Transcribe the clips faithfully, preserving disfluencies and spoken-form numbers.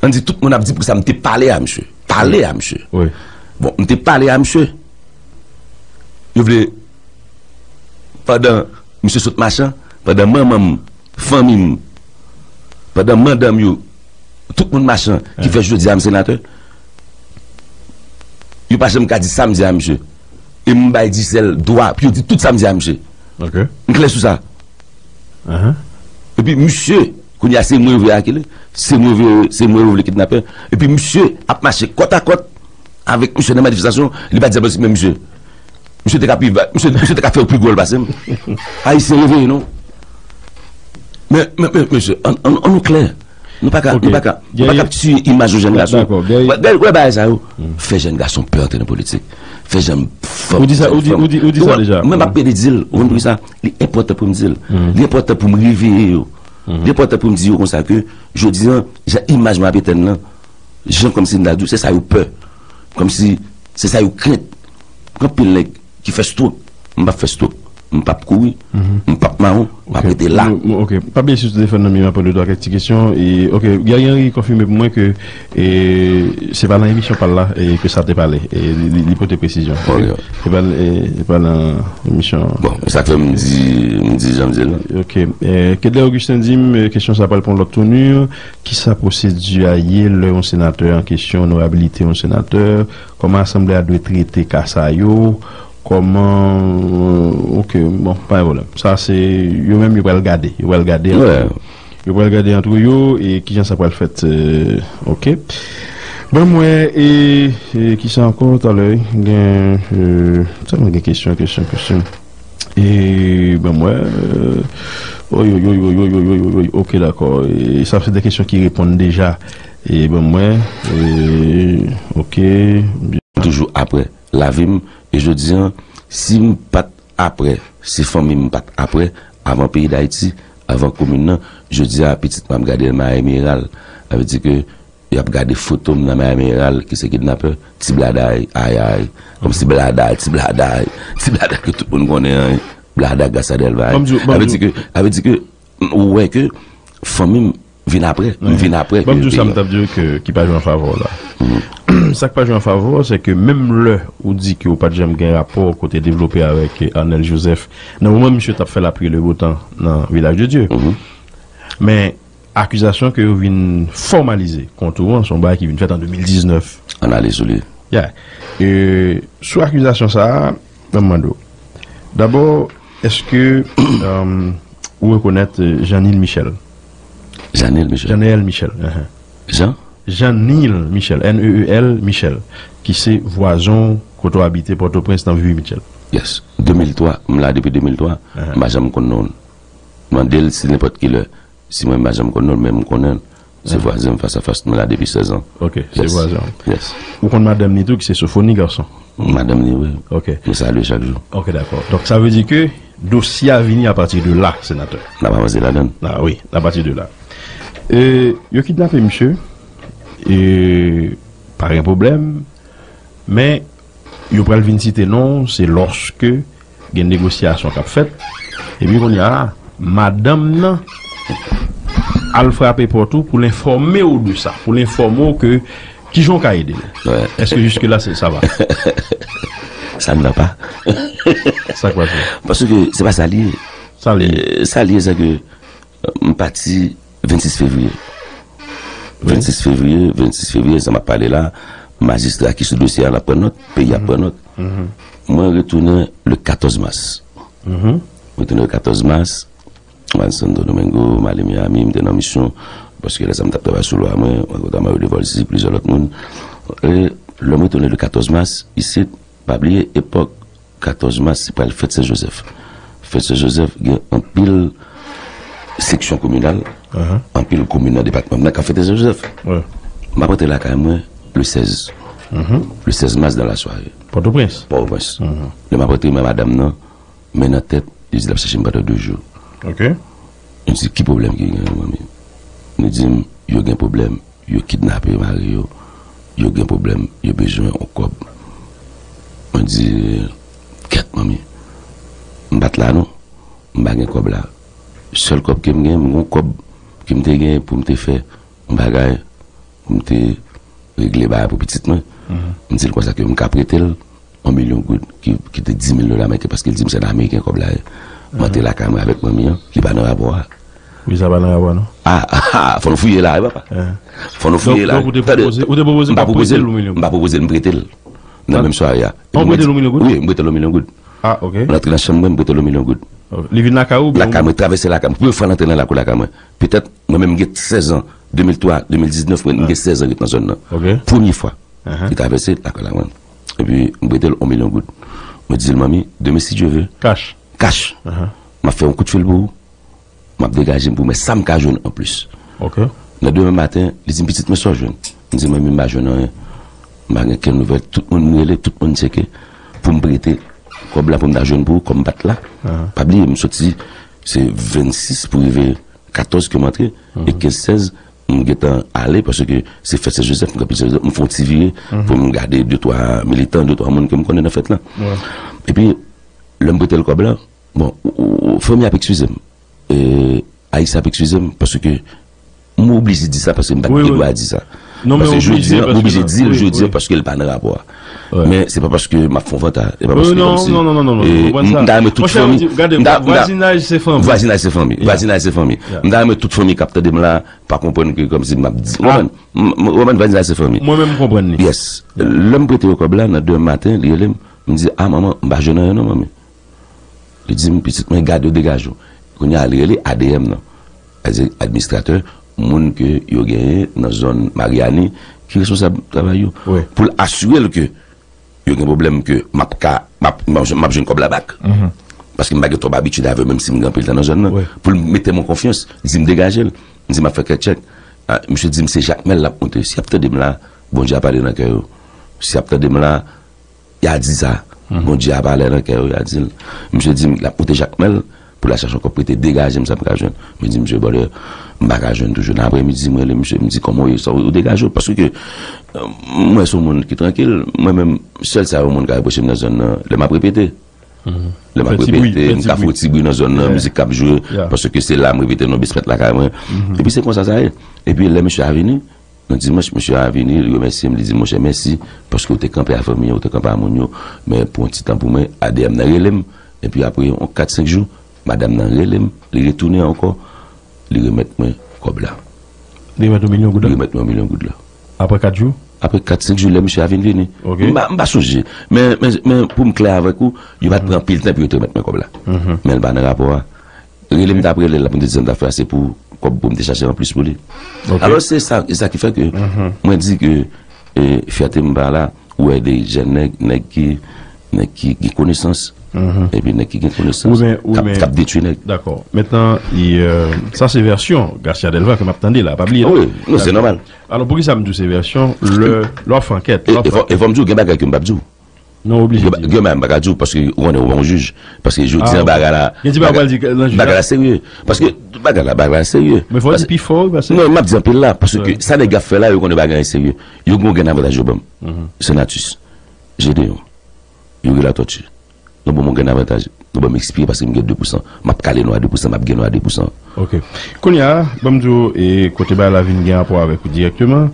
Ann di tout moun ap di poukisa m te pale a misye. Pale a misye. Wi. Bon, m te pale a misye. Yo vle, pandan misye sot machan, pandan manman m, fanmi m, pandan mandan m yo, tout moun machan ki fè jodi a m senatè, yo pa janm ka di sa m di a misye. E m bay Dicel dwa pou yo di tout sa m di a misye. M klè sou sa. Epi misye, kounye a se mwen yo vle akile, se mwen yo vle, se mwen yo vle kidnape. Epi misye ap mache kòt a kòt avèk misye nan manifestasyon, li pa di anpil, men misye, misye te ka pi va, misye, misye te ka fè yo pi gòl pase m. Ayisyen reveye non. Men, men, men, mesye, an, an, an nou klè. Nou pa ka, nou pa ka, nou pa ka tiye imaj yon jèn gason. Gade, wè bagay sa yo. Fè jèn gason pè antre nan politik. Fè jèn fanm, ou di sa, ou di, ou di, ou di sa deja. Mwen, m ap plede di l, ou konn poukisa? Li enpòtan pou m di l. Li enpòtan pou m reveye yo. Li enpòtan pou m di yo konsa ke, jodi an, jan imaj mwen ap etenn nan, jan kòmsi m ta di w, se sa yo pè. Kòmsi, se sa yo krent. Gen anpil nèg ki fè stroke. M p ap fè stroke. M p ap kouri. M p ap mawon. M ap rete la. Ok. Pa bliye si w te fè nan mi, m ap poze w kèk ti kesyon. E, ok, Guerrier Henry konfime pou mwen ke, e, se pa nan emisyon pa l la, e, ke sa te pale. E, li, li, li pote presizyon. Ok. Se pa, e, se pa nan emisyon. Bon, sa k fè m di, m di jan m di l lan. Ok. E, Kedley Augustin di m, e, kesyon sa pral pran lòt touni. Kisa pwosedi a ye lè yon senatè an kesyon, onorabilite yon senatè, kòman asanble a dwe trete ka sa yo, kòman, ok, bon, pa gen pwoblèm. Sa se, yo menm yo pral gade, yo pral gade antre yo. Yo pral gade antre yo, e kijan sa pral fèt, e, ok. Ban m wè, e, e kisa ankò, talè, gen, e, tèlman gen kesyon, kesyon, kesyon. E, ban m wè, e, oy, oy, oy, ok, dakò. E sa se de kesyon ki reponn deja. E ban m wè, e, ok. Toujou aprè lavi m, e jodi an, si m pa t aprè, si fanmi m pa t aprè, avan peyi Dayiti, avan komin nan, jodi a, pitit mwen ap gade l Miami Herald. Sa vle di ke y ap gade foto m nan Miami Herald, ki se kidnapè, ti bladay, ayay. Kòmsi bladay, ti bladay, ti bladay ke tout moun konnen an, bladay Gasa Delva. Sa vle di ke, sa vle di ke, ou wè ke fanmi m vin aprè, m vin aprè ke peyi an. Ban m di w sa m t ap di w ke, ki pa jwe an favè w la. Sa k pa jwe an favè w, se ke menm lè ou di ke w pa t janm gen rapò ke w te devlope avèk Arnel Joseph, nan moman misye t ap fè lapli e lebotan nan Vilaj de Dye. Men, akizasyon ke yo vin fòmalize kont ou an, se yon bagay ki vin fèt an de mil diznèf. Ann ale sou li. Ya. E, sou akizasyon sa a, ban m mande w. Dabò, èske, um, ou rekonèt, e, Jeanil Michel? Jeanil Michel. Jeanel Michel, enhen. Jean? Jeanil Michel, N E E L Michel, ki se vwazen w kote w abite Pòtoprens nan Vivi Mitchell. Yes. De mil twa, m la depi de mil twa, m pa janm konn non l. Mande l si nenpòt ki lè. Si mwen m pa janm konn non l, men m konnen l. Se vwazen m fas a fas, mwen la depi sèz an. Ok, se vwazen w. Yes. Ou konn madanm li tou, ki se Sofoni, gason? Madanm li, wi. Ok. Nou salye chak jou. Ok, dakò. Donk, sa vle di ke dosye a vini apati de la, senatè. N ap avanse ladan l. Ah wi, apati de la. E, yo kidnape misye, e, pa gen pwoblèm, men yo pral vin site non w, se lòske gen negosyasyon k ap fèt. Epi kounye a, madanm nan al frape pòt ou pou l enfòme w de sa, pou l enfòme w ke kijan w ka ede l. Èske jiske la, se, sa va? Sa n nan pa. Sa k pase? Paske se pa sa l ye. Sa l ye. E, sa l ye, se ke M pati vennsis fevriye. Vennsis fevriye, vennsis fevriye, sa m ap pale la, majistra ki sou dosye a, l ap pran nòt, peyi ap pran nòt. Mwen retounen le katòz mas. Mwen retounen le katòz mas, mwen al Santo Domingo, mwen ale Miami, m te nan misyon, paske lè sa m t ap travay sou lwa mwen, mwen rankontre Mario Devolcy, plizyè lòt moun. E lè mwen retounen le katòz mas, isit, pa bliye epòk katòz mas, se pral fèt Sen Jozèf. Fèt Sen Jozèf gen anpil seksyon kominal, anpil komin nan depatman m nan k ap fete Sen Jozèf. M ap rantre lakay mwen le sèz. Le sèz mas dan lasware. Pòtoprens? Pòtoprens. Lè m ap rantre, men madanm nan, men nan tèt, li di l ap chèche m pandan de jou. Ok. Nou di, "Ki pwoblèm ki gen, manmi?" Nou di m, "Yo gen pwoblèm, yo kidnape mari yo, yo gen pwoblèm, yo bezwen yon kòb." Mwen di, "Kèt, manmi, m pa t la non, m pa gen kòb la. Sèl kòb ke m gen, m gen yon kòb ke m te gen pou m te fè yon bagay." pou m te regle bagay pou pitit mwen. M di l konsa ke m ka prete l yon milyon goud, ki, ki te dis mil dola ameriken, paske l di m se nan Ameriken kòb la ye. M antre lakay mwen avèk manmi an, li pa nan rapò a. Wi, sa pa nan rapò, non. Ah, ah, ah, fò nou fouye la, wi, papa. Fò nou fouye la. Donk, ou te pwopoze, ou te pwopoze m pa prete l yon milyon goud? M pa pwopoze l, m prete l. Nan menm sware a. Epi ou prete l yon milyon goud? Wi, m prete l yon milyon goud. Ah, ok. M antre nan chanm mwen, m prete l yon milyon goud. Li vin lakay ou? Lakay mwen, travèse lakay mwen. Premye fwa l antre nan lakou lakay mwen. Petèt, mwen menm, m gen sèz an. De mil twa, de mil diznèf, mwen, m gen sèz an ret nan zòn nan. Ok. Premye fwa. Li travèse lakay la, mwen. Epi, m prete l yon milyon goud. Mwen di l, manmi, demen, si Dye ve. Kach. Kach. M ap fè yon kout fil pou ou. M ap degaje m pou mwen sa m ka jwenn anplis. Ok. Nan demen maten, li di m, pitit mwen, sa w jwenn? M di, manmi, m pa jwenn anyen. M pa gen kenn nouvèl. Tout moun m rele, tout moun tcheke pou m prete kòb la pou m ta jwenn pou ou, kòm m pa t la. Pa bliye, m soti, se vennsis pou rive katòz ke m antre, e kenz, sèz, m gentan ale, paske se fèt Sen Jozèf, m kanpe Sen Jozèf, m fè yon ti vire pou m gade de twa militan, de twa moun ke m konnen nan fèt la. Epi, lè m prete l kòb la, bon, ou, ou, ou, fanmi ap eskize m. E, Ayisyen ap eskize m, paske m oblije di sa, paske m pa t gen dwa di sa. Non, men paske jodi a, m oblije di l jodi a, paske l pa nan rapò a. Men se pa paske m ap fè yon vantay, se pa paske kòmsi, non, non, non, non, non, m konprann sa. M ta renmen tout fanmi, m ta, m ta, vwazinaj se fanmi. Vwazinaj se fanmi. Vwazinaj se fanmi. M ta renmen tout fanmi k ap tande m la pa konprann ke kòmsi m ap di, w konprann? M, m, w konprann, vwazinaj se fanmi. Mwen menm, m konprann li. Yes. Lè m prete yo kòb la, nan demen maten, li rele m, m di, a, manman, m pa jwenn anyen non, manmi. Li di m, pitit mwen, gade w, degaje w. Kounye a, li rele A D M nan. Sa vle di administratè, moun ke yo genyen nan zòn Maryani, ki responsab travay yo. Pou l asire l ke yo gen pwoblèm ke m ap ka, m ap, m ap, m ap jwenn kòb la back. Paske m pa gen twòp abitid avè l, menm si m gen anpil tan nan zòn nan. Pou l mete m an konfyans, li di m degaje l. M di m ap fè kèk tchèk. Ah, misye di m se Jakmèl l ap monte. Si y ap tande m la, Bondye a pale nan kè yo. Si y ap tande m la, y a di sa. Bondye a pale nan kè yo, y a di l. Misye di m l ap monte Jakmèl pou l al chache yon kòb prete, degaje m sa m ka jwenn. Mwen di misye, brother, m pa ka jwenn toujou. Nan aprèmidi, mwen rele misye, m di, kòman w ye, sa w degaje w? Paske, euh, mwen se yon moun ki trankil, mwen menm, sèl sa yon moun ka repwoche m nan zòn nan, lè m ap repete. Lè m ap repete, m ka fè yon ti bri nan zòn nan, mizik k ap jwe, paske se la m repete nan basement lakay mwen. Epi se konsa sa ye. Epi lè misye a vini, nan dimanch, misye a vini, li remèsye m, li di m, monchè, mèsi, paske w te kanpe a fanmi an, w te kanpe a moun yo, men pran yon ti tan pou mwen, A D M nan rele m, epi apre yon kat, senk jou, madanm nan rele m, li retounen ankò, li remèt mwen kòb la. Li remèt ou milyon goud la? Li remèt mwen milyon goud la. Apre kat jou? Apre kat, senk jou, lè misye a vin vini. Ok. M pa, m pa sonje. Men, men, men pou m klè avèk ou, yo pa t pran anpil tan pou yo te remèt mwen kòb la. Men l pa nan rapò a. Rele m t ap rele l, l ap di m te di sa m t ap fè a, se pou kòb pou m te chache anplis pou li. Ok. Alò, se sa, se sa ki fè ke mwen di ke, e, fyète m pa la, ou wè de jèn nèg, nèg ki, nèg ki gen konesans, epi nèg ki gen konesans, k ap, k ap detwi nèg. Dakò. Mentnan, e, sa se vèsyon Garcia Delva ke m ap tande la, pa bliye non. Wi, non, se nòmal. Alò, poukisa m di w se vèsyon, lè, lè w ap fè ankèt, e, lè w ap fè ankèt. E fò, e fò m di w, gen bagay ke m p ap di w. Non, oblije di. Gen bagay m pa ka di w, paske ou konnen ou pa yon jij. Paske jodi a bagay la, gen ti bagay pral di nan jij la, bagay la serye. Paske bagay la, bagay la serye. Men fò w di pi fò, wi, paske non, m ap di anpil la, paske sa nèg yo ap fè la, yo konnen bagay la serye. Yo gen yon grenn avantaj yo ban m. Senatus, Gedeon, Youri Latortue. Nou ban m yon grenn avantaj. Nou ban m espri paske m gen de pousan. M ap kale nou a de pousan, m ap gen nou a de pousan. Ok. Kounye a, ban m di w, e, kote bagay la vin gen rapò avèk ou dirèkteman,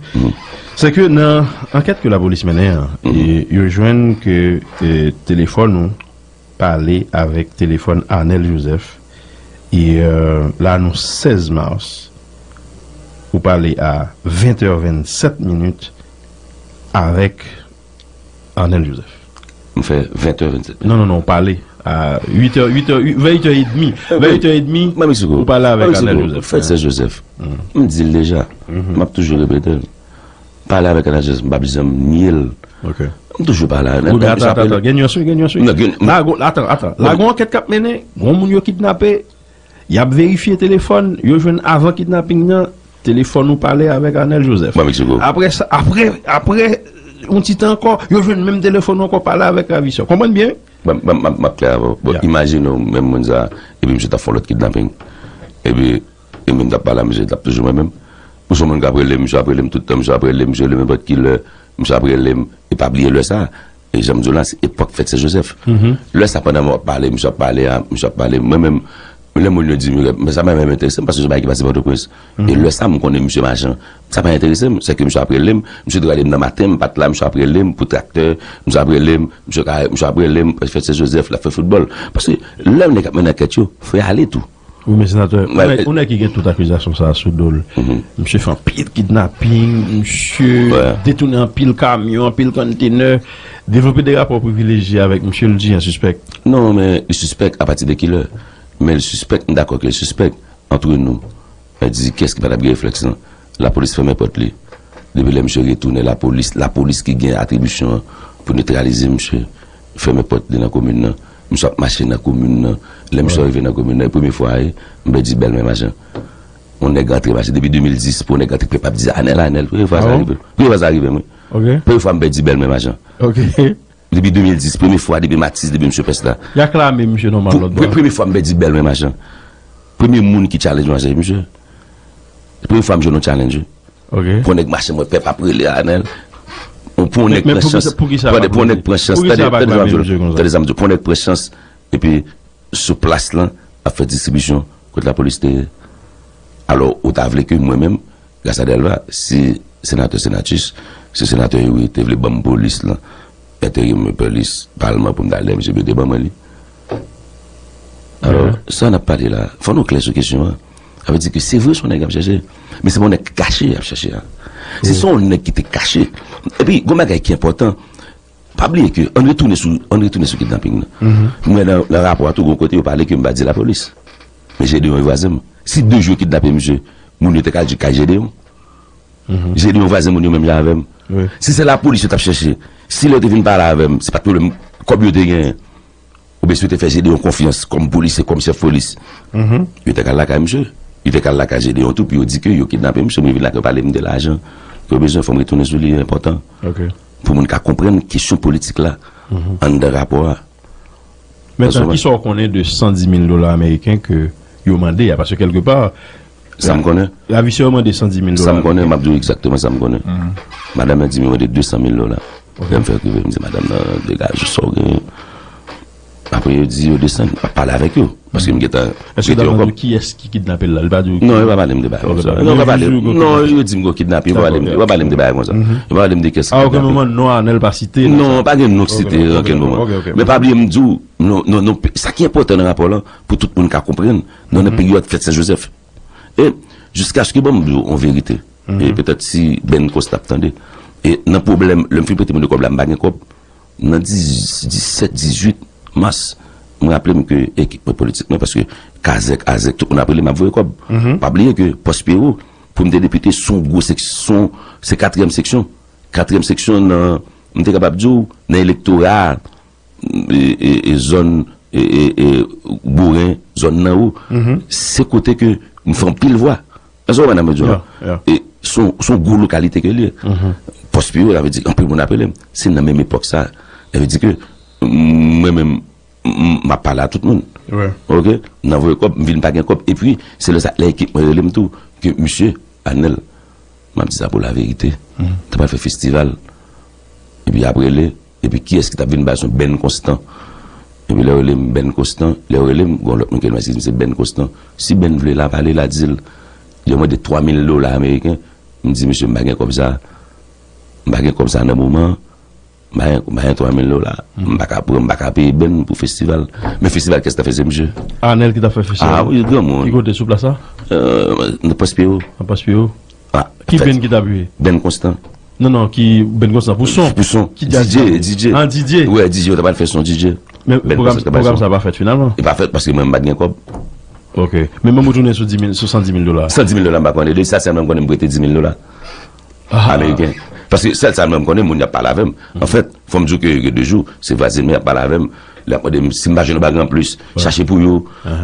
se ke nan ankèt ke lapolis mennen an, e, yo jwenn ke, e, telefòn ou pale avèk telefòn Arnel Joseph, e, e, la nou sèz mas, ou pale a ven è vennsèt minit avèk Arnel Joseph. M fè ven è vennsèt. Non, non, non, w pale a uit è, uit è, vè uit è edmi. Vè uit è edmi, ou pale avèk Arnel Joseph. Fèt Sè Joseph. M di l deja. M ap toujou repete l. Pale avèk Arnel Joseph, m p ap janm nye l. Ok. M toujou pale avè l. Wi, men atan, atan, atan. Gen nyans wi, gen nyans wi. Non, gen, la, gon, atan, atan. La, gon ankèt k ap mennen, gon moun yo kidnape, Y ap verifye telefòn, yo jwenn avan kidnaping nan, telefòn ou pale avèk Arnel Joseph. Ban Meksiko. Apre sa, apre, apre yon ti tan ankò, yo jwenn menm telefòn ou ankò pale avèk ravisè. Konprann byen? Ban, ban, m ap, m ap klè avè w. Bon, imajine w, menm moun sa, epi misye t ap fè yon lòt kidnaping. Epi, e moun t ap pale a misye, t ap toujou mwen menm. Ou se yon moun k ap rele m, misye ap rele m tout tan, misye ap rele m, misye rele m nenpòt ki lè, misye ap rele m, e pa bliye lè sa. E jan m di w la, se epòk fèt Sè Jozèf. Lè sa, pandan m ap pale, misye ap pale a, misye ap pale. Mwen menm, Lè moun yo di m, men sa pa menm enterese m, paske se yon bagay ki pase Pòtoprens. E lè sa, m konnen misye machan. Sa pa enterese m. Se ke misye ap rele m, misye te rele m nan maten, m pa t la, misye ap rele m pou traktè, misye ap rele m, misye ka, misye ap rele m, fè Sen Jozèf, l ap fè foutbòl. Paske lè yon nèg ap mennen ankèt yo, fò y ale tou. Wi, men senatè, yon nèg, yon nèg ki gen tout akizasyon sa a sou do l. Misye fè anpil kidnaping, misye detounen anpil kamyon, anpil konntenè, devlope de rapò privilejye avèk misye, l di an sispèk. Non, men li sispèk apati de kilè? Men li sispèk, m dakò ke li sispèk, antre nou. Sa di, kiyès ki pa t ap gen reflèks lan? Lapolis fèmen pòt li. Depi lè misye retounen, lapolis, lapolis ki gen atribisyon an pou netralize misye, fèmen pòt li nan komin nan. Misye ap mache nan komin nan. Lè misye rive nan komin nan, e premye fwa, e, m pèdi bèl men machan. Yon nèg rantre mache depi de mil dis, pou yon nèg rantre, pèp ap di, "Anèl, Anèl." Premye fwa sa rive. Premye fwa sa rive, wi. Premye fwa m pèdi bèl men machan. Depi de mil dis, premye fwa, depi Matis, depi misye pès la. Y aklame misye nòmal lòt bò. Premye fwa m pèdi bèl men machan. Premye moun ki challenge mwen, se misye. Premye fwa m jwenn yon challenge, wi. Pou yon nèg mache, mwen pèp ap rele Anèl. Pou yon nèg pran chans. Pou yon nèg pran chans. Tande, tande sa m di w. Tande sa m di w. Pou yon nèg pran chans. Epi, sou plas lan, ap fè distribisyon kot lapolis te ye. Alò, ou ta vle ke mwen menm, Grasa Delva, si senatè Senatus, si senatè Youri te vle ban m polis lan, enterim polis palman pou m ta lè misye te ban mwen li. Alò, sa n ap pale la, fò nou klè sou kesyon an. Sa vle di ke se vre se yon nèg y ap chèche, men se pa yon nèg ki kache y ap chèche a. Si se yon nèg ki te kache, epi, gon bagay ki enpòtan, pa bliye ke, ann retounen sou, ann retounen sou kidnaping nan. M wè nan, nan rapò a tou, gon kote yo pale ke m pa di lapolis. Men Jedeon e vwazen m. Si de jou yo kidnape misye, moun yo te ka di kay Jedeon. Jedeon vwazen moun yo menm jan avè m. Si se lapolis yo t ap chèche, si lè yo te vin pale avè m, se pa t pwoblèm kòb yo te genyen. Oubyen si yo te fè Jedeon konfyans kòm polisye, kòm chèf polis, yo te ka al lakay misye. Yo te ka al lakay Jedeon tou pou yo di ke yo kidnape misye, men yo vin lakay yo pale m de lajan. Yo bezwen fò m retounen sou li, enpòtan. Pou moun ka konprann kesyon politik la anndan rapò a. Mentnan, kisa w konnen de san di mil dola ameriken ke yo mande a? Paske kèlkepa, sa m konnen. Ravisè yo mande san di mil dola ameriken. Sa m konnen, m ap di w egzakteman sa m konnen. Madanm nan di m yo mande de san mil dola. Lè m fè rive, m di madanm nan, degaje sa w genyen. Apre, yo di yo desann, m ap pale avèk yo. Paske m gentan mete yo kòm. Kiyès ki kidnape l la? Li pa di w ki? Non, yo pa pale m de bagay konsa. Non, yo pa pale m. Non, yo di m gon kidnape, yo pa pale m, yo pa pale m de bagay konsa. Yo pa pale m de kiyès ki kidnape. A okenn moman non Anèl pa site nan sa. Non, pa gen non k site nan okenn moman. Men pa bliye m di w, non, non, non, sa ki enpòtan nan rapò lan, pou tout moun ka konprann, nou nan peryòd fèt Sen Jozèf. E jiskaske, bon, m di w yon verite. E petèt si Ben Constant ap tande. E nan pwoblèm, lè m fin prete moun yo kòb la, m pa gen kòb. Nan dis, disèt, dizuit mas, mwen raple m ke ekip mwen politik mwen, paske kazèk, azèk, tout moun ap rele m, ap voye kòb. Pa bliye ke Pòs Pyewo, pou m te depite, se yon gwo seksyon, se katriyèm seksyon. Katriyèm seksyon nan, m te kapab di w, nan elektora, e, e, e zòn, e, e, e, Boren, zòn nan ou, se kote ke m fè anpil vwa. Èske w konprann sa m di w la? E se yon, se yon gwo lokalite ke l ye. Pòs Pyewo, sa vle di anpil moun ap rele m. Se nan menm epòk sa. Sa vle di ke mwen menm, m, m ap pale a tout moun. Ok? Nan voye kòb, m vin pa gen kòb. Epi, se lè sa, lè ekip mwen rele m tou, ke misye, Anèl, m ap di sa pou laverite, ta pral fè festival. Epi ap rele, epi kiyès ki t ap vin ba l? Se yon Ben Constant. Epi lè yo rele m Ben Constant, lè yo rele m, gon lòt moun ki rele m, se Ben Constant. Si Ben vle la pale, la di l, yo mande twa mil dola ameriken. M di, "Mesye, m pa gen kòb sa. M pa gen kòb sa nan moman an. M pa gen, m pa gen twa mil dola. M pa ka pran, m pa ka peye Ben pou festival." Men festival, kiyès t ap fè? Se misye. Anèl ki t ap fè festival? A wi, granmoun. Ki kote sou plas la? Euh, nan Pòs Pyewo. Nan Pòs Pyewo? Ki Ben ki t ap jwe? Ben Constant. Non, non, ki Ben Constant? Pou son? Pou son. Ki djaz? D J, D J. Ah, D J. Wè, D J, yo ta pral fè son D J. Men pwogram sa pa fèt finalman? Li pa fèt paske mwen, m pa t gen kòb. Ok. Men menm ou tounen sou dis mil, sou san dis mil dola. San dis mil dola, m pa konnen. De sa sèlman m konnen, m prete dis mil dola ameriken. Paske sèl sa mwen m konnen, moun y ap pale avè m. Anfèt, fò m di w ke gen de jou, se vwazen mwen y ap pale avè m. L ap mande m si m pa jwenn yon bagay anplis, chache pou yo.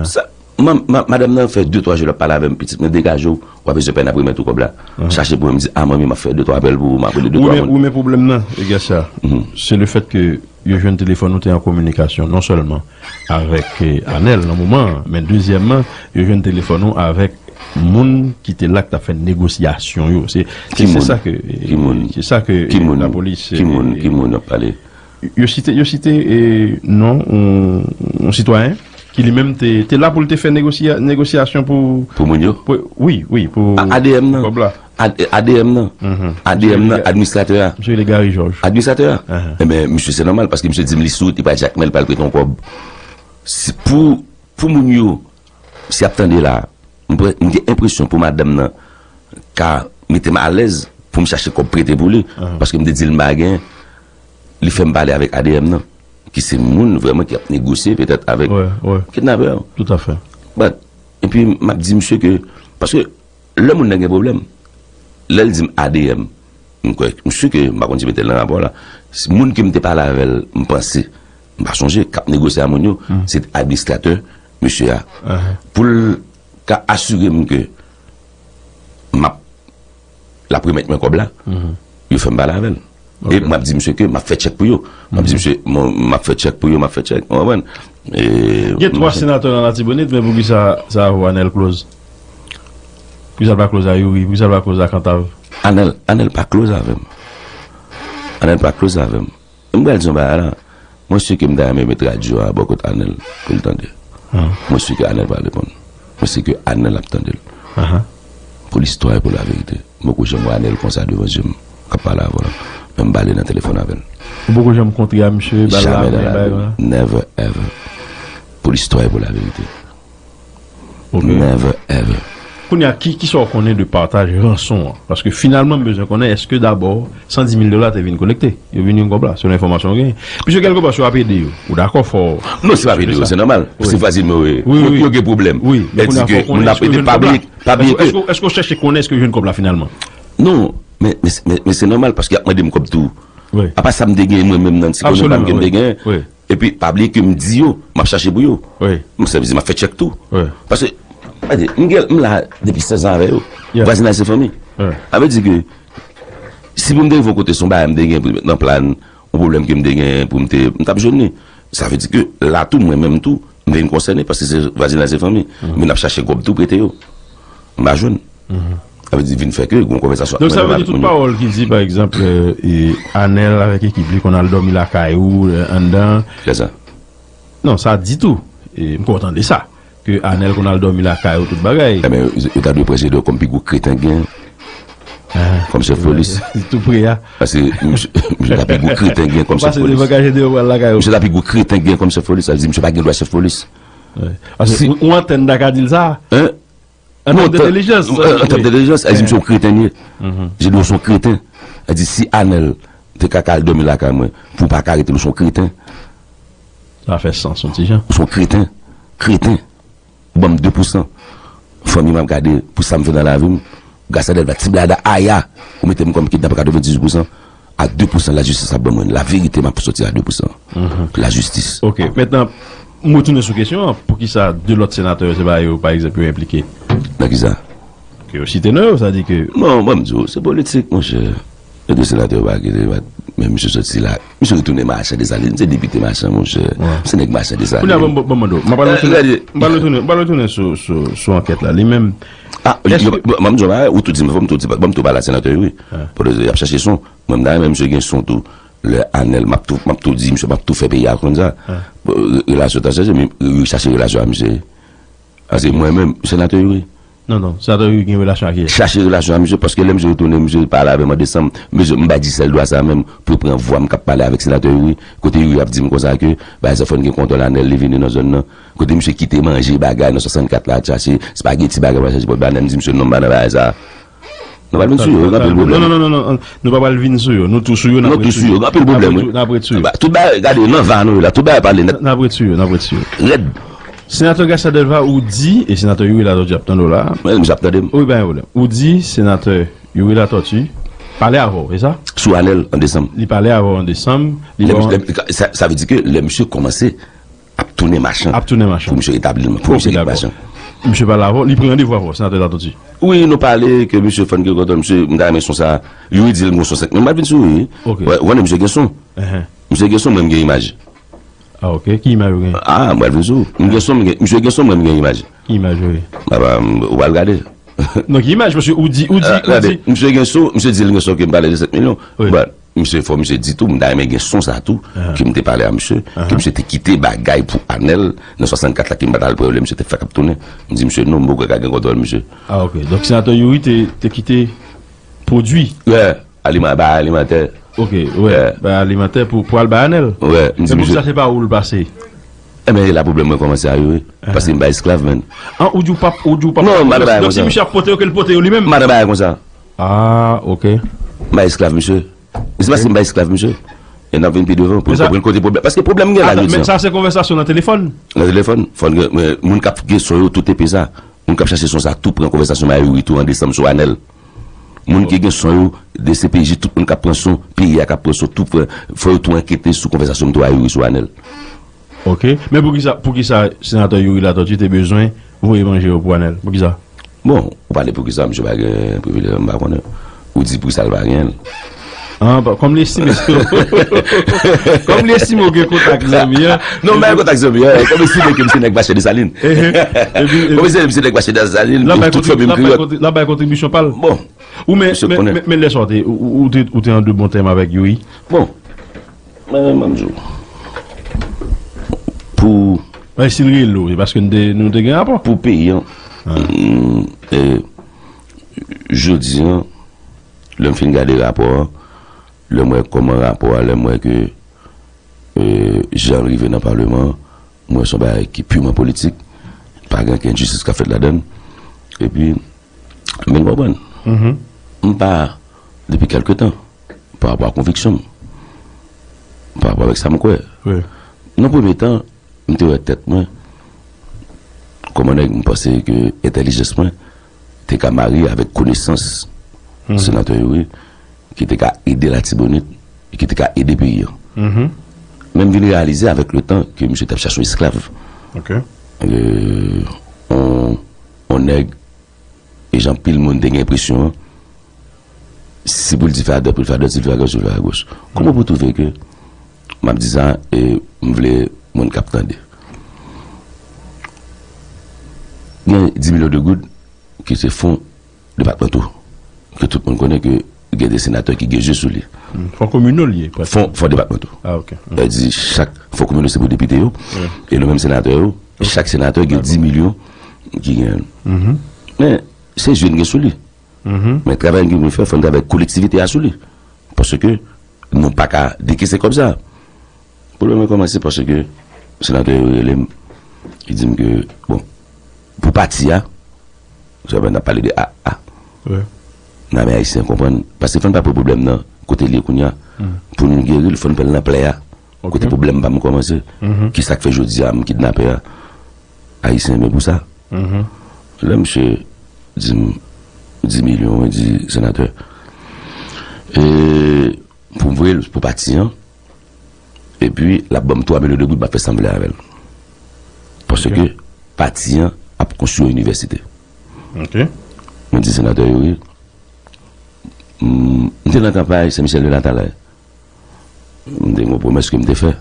Sa, ma, ma, madanm nan fè de twa jou l ap pale avè m, "Pitit mwen, degaje w, w ap bezwen pèn aprè mèt ou kòb la." Chache pou mwen, m di, "A, manmi, m ap fè de twa apèl pou ou, m ap rele de twa moun." Wi, men pwoblèm nan, Egasa, se le fèt ke yo jwenn telefòn ou te an kominikasyon, non sèlman avèk, eh, Anèl nan moman an, men dezyèmman, yo jwenn telefòn ou avèk moun ki te la k t ap fè negosyasyon yo. Se, se, se sa ke, se sa ke, eh, lapolis, ki moun, eh, ki moun ap pale? Yo site, yo site, eh, non yon, yon sitwayen ki li menm te, te la pou l te fè negosya- negosyasyon pou, Pou moun yo. pou, wi, wi, pou A- ADM nan. Kòb la. A- ADM nan. ADM nan, administratè a. Misye rele Gary Georges. Administratè a. Ebyen, misye se nòmal, paske misye di m li sou wout, li pral Jakmèl, pral prete yon kòb. Si- Pou, pou moun yo, si y ap tande la, m pre- m gen enpresyon pou madanm nan ka mete m alèz pou m chache kòb prete pou li, paske m te di l m pa gen, li fè m pale avèk ADM nan, ki se moun vrèman ki ap negosye petèt avèk Wè, wè. Kidnapè yo. Toutafè. But, epi m ap di misye ke, paske lè moun nan gen pwoblèm, lè l di m ADM, m kwè, m si ke m pa konn si mete l nan rapò la. Si moun ke m te pale avè l, m panse, m pa sonje, k ap negosye a moun yo, se administratè misye a. Pou l ka asire m ke m ap, l ap remèt mwen kòb la, yo fè m pale avè l. E m ap di misye ke m ap fè tchèk pou yo. M ap di misye, m ap fè tchèk pou yo, m ap fè tchèk. Ou konprann? Gen twa senatè nan Latibonit, men poukisa sa a ou Anèl close? Poukisa l pa close a Youri? Poukisa l pa close a Kantav? Anèl, Anèl pa close avè m. Anèl pa close avè m. M pral di yon bagay la. Mwen si ke m ta renmen met radyo a bò kot Anèl pou l tande. Mwen si ke Anèl pa reponn. Mwen si ke Anèl ap tande l. Pou listwa e pou laverite. M poko janm wè Anèl konsa devan je m k ap pale avè w la. Men m pale nan telefòn avè l. Ou poko janm kontre a misye, ba l la, Jamais dans men la bagay vie. La. Never ever. Pou listwa e pou laverite. Ok. Never ever. Kounye a, ki, ki sa w konnen de pataj ranson an? Paske finalman, m bezwen konnen, èske dabò san di mil dola te vin kolekte? Yo vin yon kòb la, selon enfòmasyon w genyen. Piske kèlkepwa, si w ap ede yo, ou dakò, fò. Non, se pa ede yo, se nòmal. Se vwazinman yo ye. Wi, wi. Yo gen pwoblèm. Wi, men Yo di kounye a, ke fò konnen moun ap si yo ede jwenn kòb la. pablik, pablik. Èske, èske, èske w chèche konnen èske yo jwenn kòb la finalman? Non, men, men, men, men se nòmal paske y ap mande m kòb tou. Wi. Apa sa m te gen mwen menm nan ti konnen pa m ke m te gen. Wi. Epi pa bliye ke m di yo, m ap chache pou yo. Wi. M sa vle di m ap fè tchèk tou. Wi. Paske, gade, m gen, m la depi sèz an avè yo. Yeah. Vwazinaj se fanmi. Wi. Sa vle di ke si pou m te rive yon kote se yon bagay m te gen pou m met nan plan, yon pwoblèm ke m te gen pou m te, m t ap jwenn li. Sa vle di ke la tou, mwen menm tou, m vin konsène paske se vwazinaj se fanmi. Men n ap chache kòb tou prete yo. M pa jwenn. Sa vle di vin fè ke gon konvèsasyon. Donk sa vle di tout pawòl ki di, pa egzanp, e, Anèl avèk ekip li konn al dòmi lakay ou, e, anndan. Kisa? Non, sa di tou. E, m kontan de sa. Ke Anèl konn al dòmi lakay ou tout bagay. Ebyen, yo ta dwe pran Gedeon kòm pi gwo kreten gen. Kòm chèf polis. Tou pre a. Paske misye misye ta pi gwo kreten gen kòm chèf Pase devan polis. Ka Gedeon pral lakay ou. Misye ta pi gwo kreten gen kòm chèf polis. Sa vle di misye pa gen dwa chèf polis. Paske ou antèn ta ka di l sa. Hein? An tèm de entèlijans. An tèm de entèlijans, sa vle di misye yon kreten li ye. Gedeon se yon kreten. Sa vle di si Anèl te ka al dòmi lakay mwen, pou w pa ka rete l, ou se yon kreten. Sa fè sans, yon ti jan. Ou se yon kreten. Kreten. Ou ban m de pousan. Fanmi m ap gade pou sa m fè nan lavi m. Gras a Dèlva, ti blada aya. Ou mete m kòm kidnapè katrevendizuit pousan. A de pousan lajistis ap ban mwen. Laverite m ap sòti a de pousan. Lajistis. Ok, mentnan, m retounen sou kesyon an. Poukisa de lòt senatè yo, se pa yo, pa egzanp, yo enplike? Nan kisa? Ke yo site non yo, sa di ke. Non, ban m di w, se politik, monchè. E de senatè yo pa kite, men misye sòti la. Misye retounen machan desalin. Se depite machan, monchè. Se nèg machan desalin. Kounye a, ban m, ban m mande w. M pral retounen, m pral retounen, m pral retounen sou, sou, sou ankèt la. Li menm. Ah, ban m di w, ou tou di m, fò m tou di, ban m tou pale a senatè Youri. Pou y ap chache son. Mwen, m ta renmen misye gen son tou. Lè Anèl, m ap tou, m ap tou di misye, m ap tou fè peyi a konn sa. Relasyon ta chache, men Youri chache relasyon a misye. Paske mwen menm, senatè Youri. Non, non, senatè Youri gen relasyon ak kiyès? Chache relasyon a misye, paske lè misye retounen, misye pale avè m an desanm. Mesye, m bay Djisèl dwa sa menm pou l pran vwa m k ap pale avèk senatè Youri. Kote Youri ap di m konsa ke, bagay sa fò n gen kontwòl Anèl, li vini nan zòn nan. Kote misye kite manje, bagay nan swasannkat la, chache spageti, bagay, chache pòt banèn, m di misye non, m pa nan bagay sa. Nou pral vin sou yo, gen anpil pwoblèm. Non, non, non, non, non, nou pa pral vin sou yo. Nou tou sou yo, n ap ret sou yo. Gen anpil pwoblèm, wi. N ap ret sou yo. Tout bagay, gade, nan va nou la, tout bagay pale nèt. N ap ret sou yo, n ap ret sou yo. Rèd. Senatè Garcia Delva, ou di, e senatè Youri Latortue ap tande w la. Mwen, misye ap tande m. Wi, pa gen pwoblèm. Ou di, senatè Youri Latortue pale avè w, e sa? Sou Anèl, an desanm. Li pale avè w an desanm. Li ba w. Sa, sa vle di ke lè misye kòmanse ap tounen machan. Ap tounen machan. Pou misye etabli l, pou misye gen machan. Misye pale avè w, li pran randevou avè w, senatè Latortue. Wi, nou pale ke misye fò n gen kontwòl, misye, m ta renmen son sa. Youri di l gon son senk mil, m pral vin sou Youri. Ok. Wè, wè, misye gen son. Misye gen son, mwen m gen imaj. Ah, ok. Ki imaj ou gen? Ah, m pral vin sou. M gen son, m gen, misye gen son, mwen m gen imaj. Ki imaj ou gen? Apa, ou pral gade. Non, ki imaj, paske ou di, ou di, ou di. Misye gen son, misye di l gen son ke m pale de sèt milyon. Wi. Misye fò misye di tou, m ta renmen gen son sa tou, ke m te pale a misye, ke misye te kite bagay pou Anèl, nan swasannkat la ke m pa t al pran yo, lè misye te fèk ap tounen. M di misye, non, m poko ka gen kontwòl misye. Ah, ok. Donk, senatè Youri te, te kite pwodui. Wè, aliman, bay alimantè. Ok, wè, bay alimantè pou, pou al bay Anèl. Wè, m di misye. Men pou sa, se pa ou l pase. Enben, e la pwoblèm mwen kòmanse a Youri. Paske m pa esklav, menn. An, ou di w p ap, ou di w p ap. Non, m pa bay konsa. Donk, si misye ap pote yo, ke l pote yo li menm. M pa bay konsa. Ah, ok. M pa esklav, misye. E se paske m pa esklav, misye. E n ap vin pi devan pou n konprann kote pwoblèm. Paske pwoblèm gen la jodi a. Men sa se konvèsasyon nan telefòn. Nan telefòn, fò n gen, men moun k ap gen son yo tout epe sa. Moun k ap chache son sa tou pran konvèsasyon m a Youri tou an desanm sou Anèl. Moun ki gen son yo, D C P J, tout moun k ap pran son, peyi a k ap pran son, tout pran, fò yo tou ankete sou konvèsasyon m tou a Youri sou Anèl. Ok. Men poukisa, poukisa senatè Youri Latortue te bezwen voye manje yo pou Anèl? Poukisa? Bon, ou pale poukisa, misye pa gen privilèj, m pa konnen. Ou di poukisa l pa gen l. Ah, pa, kòm li estime, kòm li estime ou gen kontak zanmi an. Non, m pa gen kontak zanmi an. Kòm li estime ke m se nèg mache Desalin. Ehe. Epi, epi kòm li estime m se nèg mache Desalin, l ap bay tout kontrib-, fanmi m l ap bay kreyòl. Kontri-, l ap bay kontribisyon pa l. Bon. Ou men, men, men, men lè sa w te, ou, ou, ou te, ou te an de bon tèm avèk Youri? Bon. Men, men, m di w. Pou. Men si l rele w, se paske nou te, nou te gen rapò. Pou peyi an. Ah. Mm, e, jodi an, lè m fin gade rapò an, lè m wè kòman rapò a, lè m wè ke, e, jan l rive nan palman an, m wè se yon bagay ki piman politik, pa gen okenn jistis k ap fèt ladan l. Epi, men w konprann, m pa, depi kèlke tan, pa rapò a konviksyon m, pa rapò avèk sa m kwè. Wi. Nan premye tan, m te wè tèt mwen kòm yon nèg, m panse ke entèlijans mwen te ka marye avèk konesans senatè Youri, ki te ka ede Latibonit, e ki te ka ede peyi an. Men m vin reyalize avèk le tan ke misye t ap chache yon esklav. Ok. E, on, on nèg E jan anpil moun te gen enpresyon an, si pou l di fè adwat, pou l fè adwat, si l fè agoch, pou l fè agoch. Kòman pou w twouve ke, m ap di sa, e m vle moun k ap tande. Gen dis milyon de goud ki se fon depatmanto, ke tout moun konnen ke gen de senatè ki gen je sou li. Hmm, fon kominal li ye, prèske. Fon, fon depatmanto. Ah, ok. Hmm. Sa vle di chak fon kominal se pou depite yo, wi, e nou menm senatè yo, ok, chak senatè gen dis milyon ki gen. Mhm. Men, se je n gen sou li. Mhm. Men travay n gen pou n fè, fò n travay kolektivite a sou li. Paske nou pa ka dekese kòb sa. Pwoblèm nan kòmanse paske senatè yo rele m, li di m ke, bon, pou pati a, sa vle n ap pale de A A. Wi. Lame ayisyen konprann, paske fò n pa pran pwoblèm nan kote l ye kounye a. Hmm. Pou nou geri l, fò n pran l nan plè a. Ok. Kote pwoblèm pa m kòmanse. Mhm. Ki sa k fè jodi a m kidnapè a? Ayisyen men pou sa. Mhm. Lè misye di m dis milyon, mwen di, senatè, e, pou m voye l pou pati an, epi l ap ban m twa milyon de goud, m ap fè sa m vle avè l. Paske, ok, pati an ap konstwi yon inivèsite. Ok. Mwen di senatè Youri, m, m te nan kanpay Sen Michèl de Latalay. M te gen yon pwomès ke m te fè.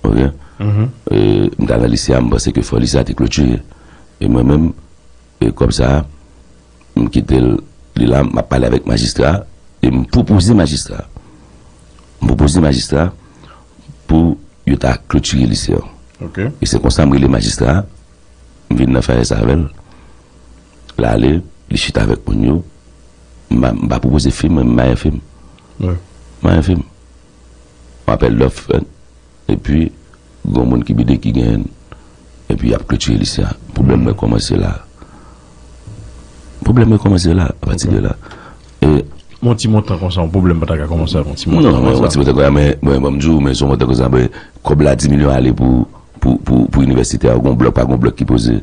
Ok? Mhm. E, m t al nan lise a, m panse ke fò lise a te klotire. E mwen menm, e kòb sa a, m kite l, li la, m ap pale avèk majistra a, e m pwopoze majistra a. M pwopoze majistra a pou yo ta klotire lise a. Ok. E se konsa m rele majistra a, m vin nan fayès avè l. L ale, li chita avèk moun yo. M pa, m pa pwopoze fim, mwen, m pa gen fim. Wi. M pa gen fim. Yon apèl dòf fèt. Epi, gen yon moun ki bide ki genyen l. Epi, y ap klotire lise a. Pwoblèm mwen kòmanse la. Pwoblèm mwen kòmanse la, apati de la. E, yon ti montan konsa, yon pwoblèm pa ta ka kòmanse avèk yon ti montan konsa. Non, yon ti montan konsa, men, mwen, mwen, m di w, men se yon montan konsa, men, kòb la, dis milyon ale pou, pou, pou, pou inivèsite a, gon blòk, pa gon blòk ki poze.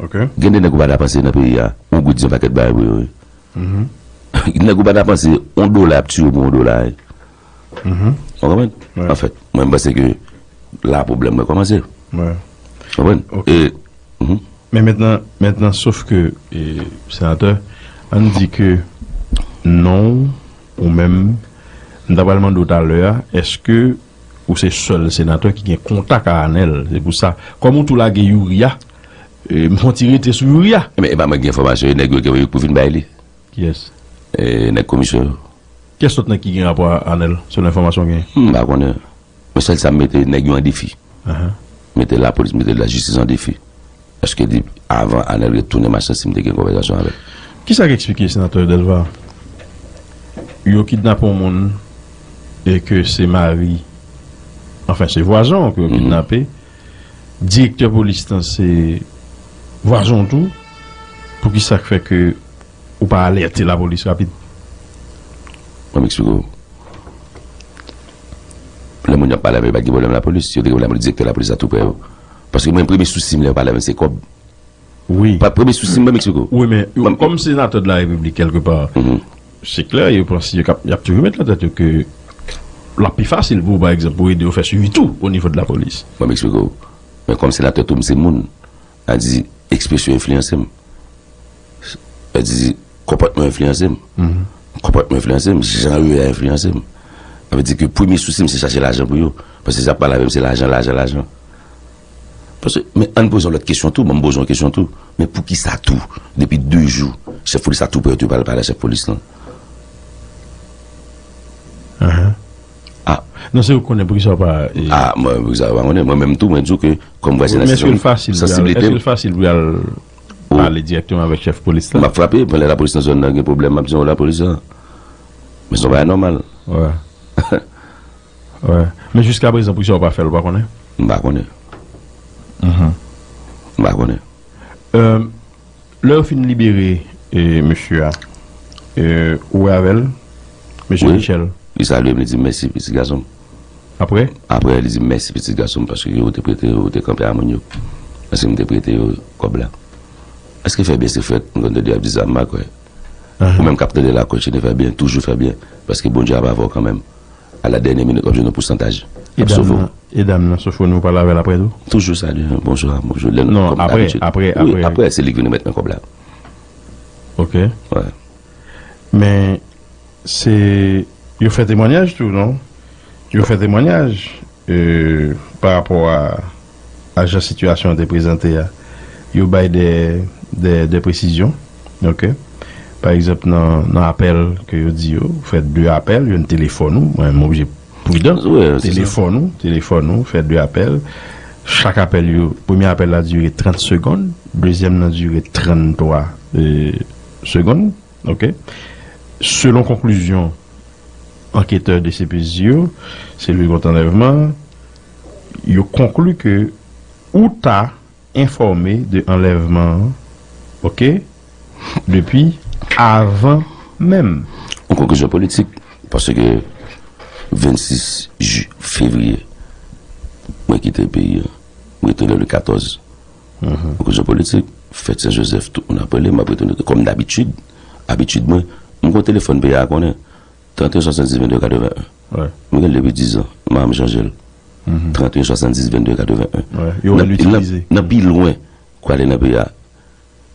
Ok. Gen de nèg ou pa ta panse nan peyi a, yon goud di yon pakèt bagay pou yo, wi. Mhm. Nèg ou pa ta panse, yon dola ap tiye pou yon dola, wi. Mhm. Ou konprann? Wi. Anfèt, mwen, m panse ke la pwoblèm mwen kòmanse. Wi. Ou konprann? Ok. E, mhm. Men mentnan, mentnan, sof ke, e, senatè, ann di ke non, ou menm, m ta pral mande w talè a, èske ou se sèl senatè ki gen kontak a Anèl? Se pou sa, kòm ou tou lage Youri a, e, m fè yon ti rete sou Youri a. Men e pa mwen ki gen enfòmasyon, e nèg yo ki voye pou vin bay li. Kiyès? E, nèg komisyon yo. Kiyès lòt nèg ki gen rapò a Anèl, selon enfòmasyon w genyen? M pa konnen. Men sèl sa m mete nèg yo an defi. Ahan. Mete lapolis, mete lajistis an defi. Èske di avan Anèl retounen machin si m te gen konvèsasyon avè l? Kisa k eksplike, senatè Delva, yo kidnape yon moun e ke se mari, anfen, se vwazen w ke yo kidnape, direktè polis lan se vwazen w tou, poukisa k fè ke ou pa alète lapolis rapid? Mwen m eksplike w. Lè moun yo ap pale avè yo, pa t gen pwoblèm lapolis. Yo te gen pwoblèm avèk direktè lapolis la tou prè yo. Paske mwen, premye sousi m lè yo pale avè m, se kòb. Wi. Pa, premye sousi m, mwen m eksplike w. Wi, men yo, kòm senatè de la repiblik, kèlkepa, se klè, yo panse, yo kap, y ap toujou met nan tèt yo ke l ap pi fasil pou, pa egzanp, pou ede yo fè swivi tou o nivo de lapolis. Mwen m eksplike w. Men kòm senatè tou, m se moun. A di, ekspresyon enfliyanse m. Sa di, konpòtman enfliyanse m. Konpòtman enfliyanse m, jan yo ye a enfliyanse m. Sa vle di ke premye sousi m se chache lajan pou yo. Paske sa ap pale avè m se lajan, lajan, lajan. Paske, men ann poze yon lòt kesyon tou, ban m poze yon kesyon tou. Men poukisa tou, depi de jou, chèf polis la tou prè yo tou pral pale a chèf polis lan? Ahan. Ah. Non, se ou konnen poukisa w pa, eh, ah, mwen, poukisa w pa konnen? Mwen menm tou, mwen di w ke, kòm vwazin, men èske l fasil pou y al, èske l fasil pou y al pale dirèkteman avèk chèf polis la? M ap frape, mwen lè lapolis nan zòn nan gen pwoblèm, m ap di w lapolis la. Men se yon bagay nòmal. Wè. Wè. Men jiska prezan, poukisa w pa fè l, ou pa konnen? M pa konnen. Mhm. M pa konnen. Euh, lè yo fin libere, eh, mesye a, eh, ou wè avè l, mesye Michel? Wi. Li salye m, li di m mèsi, pitit gason m. Apre? Apre, li di m mèsi, pitit gason m, paske ou te prete, ou te kanpe a moun yo. Paske m te prete yo kòb la. Èske fè byen se fèt? M konn tande y ap di sa, m pa kwè. Ahan. Ou menm k ap tande la, kontinye fè byen, toujou fè byen, paske Bondye ap avè w kanmenm. A la dènyè minit, w ap jwenn yon pousantaj. L ap sove w. E dam nan, Sofoni, ou pale avè l apre tou? Toujou salye, bonswa, bonjou. Lè n, non, kòm apre, dabitid. Apre, wi, apre, apre, se li k vin remèt mwen kòb la. Ok. Wè. Men, se, yo fè temwanyaj tou, non? Yo fè temwanyaj, euh, pa rapò a, a jan sitiyasyon an te prezante a. Yo bay de, de, de presizyon, ok? Pa egzanp, nan, nan apèl ke yo di yo, fè de apèl, youn telefòn ou, mwen, m oblije pridan. Wi, se sa. Telefòn ou, telefòn ou, fè de apèl. Chak apèl yo, premye apèl la dire trant segonn, dezyèm nan dire tranntwa, euh, segonn. Ok. Selon konklizyon anketè D C P J yo, selil kont anlèvman, yo konkli ke ou ta enfòme de anlèvman an, ok, depi avan menm. Yon konklizyon politik, paske vennsis ju-, fevriye, mwen kite peyi an, mwen retounen le katòz. Mhm. Yon konklizyon politik, fèt Sen Jozèf, tout moun ap rele, m ap retounen kòm dabitid, abitid mwen, m gon telefòn peyi a konnen, trant e en swasanndis vennde katreven en. Wi. Mwen gen l depi diz an, m pa janm chanje l. Mhm. Trant e en swasanndis vennde katreven en. Wi, yo itilize. Nan, nan, nan pi lwen, kwa ale nan peyi a,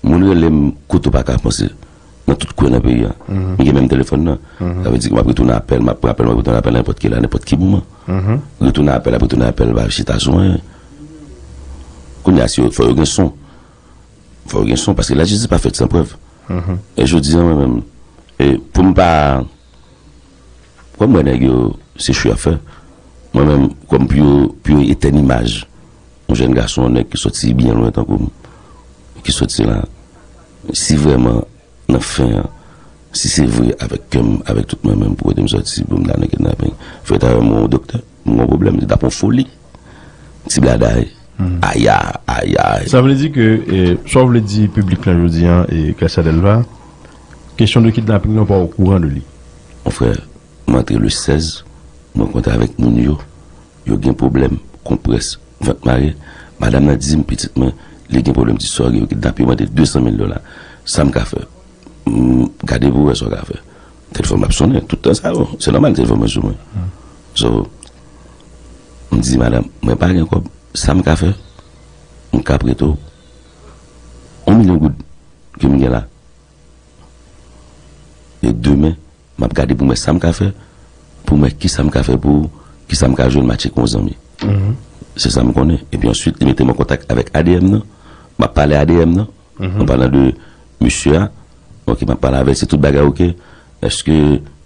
moun rele m kote w pa ka panse. Nan tout kwen nan peyi a. Mhm. M gen menm telefòn nan. Mhm. Sa vle di ke m ap retounen apèl, m ap pran apèl, m ap retounen apèl nenpòt ki lè, nenpòt ki moman. Mhm. Retounen apèl, ap retounen apèl, pa chita sou anyen. Kounye a, si yo, fò yo gen son. Fò yo gen son, paske lajistis pa fèt san prèv. Mhm. E jodi a, mwen menm, e pou m pa, kòm mwen nèg yo, se cho y ap fè. Mwen menm, kòm pou yo, pou yo etèn imaj yon jèn gason, yon nèg ki soti byen lwen tankou m, ki soti la, si vrèman, nan fen an, si se vre avèk kè m, avèk tout mwen menm, pou kote m soti, pou m ta nan kidnaping, fò yo ta wè m yon doktè, m gon pwoblèm, se t ap yon foli. Ti bladay. Hmm. Aya, aya. Sa vle di ke, eh, sa w vle di piblik lan jodi a, e Kèsa Dèlva, kesyon de kidnaping nan, w pa okouran de li? Mon frè, m antre le sèz, m rankontre avèk moun yo, yo gen pwoblèm, konprès, vant mare. Madanm nan di m, pitit mwen, li gen pwoblèm ti sè, yo kidnape, yo mande de san mil dola. Sa m ka fè? M gade pou wè sa w ka fè. Telefòn m ap sonnen, tout tan sa yo. Se nòmal, telefòn mwen sou mwen. So, m di madanm, mwen pa gen kòb. Sa m ka fè? M ka prete w yon milyon goud ke m gen la. E demen, m ap gade pou m wè sa m ka fè, pou m wè kisa m ka fè pou ou, kisa m ka jwenn matche kon zanmi. Mhm. Se sa m konnen. Epi answit, li mete m an kontak avèk A D M nan. M ap pale A D M nan. Mhm. An palan de mesye a, ok, m ap pale avè l, se tout bagay ok. Èske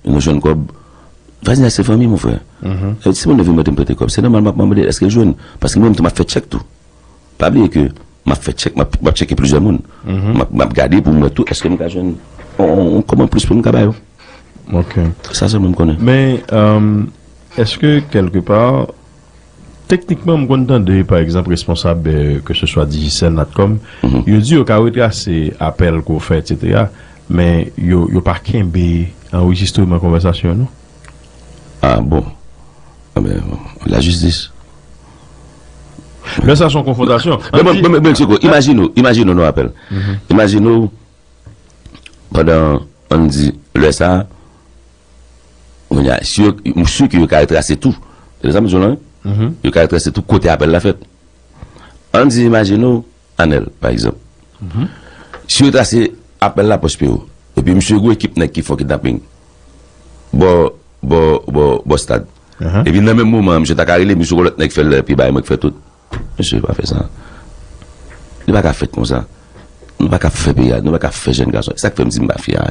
Nou jwenn kòb. Vwazinaj se fanmi, mon frè. Si moun nan vin mande m prete kòb, se nòmal m ap mande èske l jwenn. Paske mwen menm tou, m ap fè tchèk tou. Pa bliye ke m ap fè tchèk, m ap, m ap tcheke plizyè moun. M ap, m ap gade pou m wè tou, èske m ka jwenn yon, yon, yon kòb anplis pou m ka ba yo. Ok. Sa sèlman m konnen. Men, euh, èske kèlkepa, teknikman, m konn tande, pa egzanp, responsab, euh, ke se swa Digicel, Natcom, yo di yo ka retrase apèl ke w fè, etsetera, men yo, yo pa kenbe anrejistreman konvèsasyon, non? Ah bon. Ah ben, lajistis. Lè sa se yon konfwontasyon. Men, men, men, men, men, Chico, imajine w, imajine w nan apèl. Imajine w, pandan, ann di, lè sa, kounye a, si yo, m si ke yo ka retrase tou. Se sa m di w lan, wi. Yo ka retrase tou kote apèl la fèt. Ann di, imajine w, Anèl, pa egzanp. Si yo trase apèl la pòs P O, epi misye gwo ekip nèg ki fè kidnaping bò, bò, bò, bò stad. Epi nan menm moman an, misye ta ka rele, misye gwo lòt nèg fè l, epi bay mwen k fè tout. Mesye, pa fè sa. Li pa ka fèt konsa. Nou pa ka fè peyi a, nou pa ka fè jèn gason. Se sa k fè m di m pa fyè a.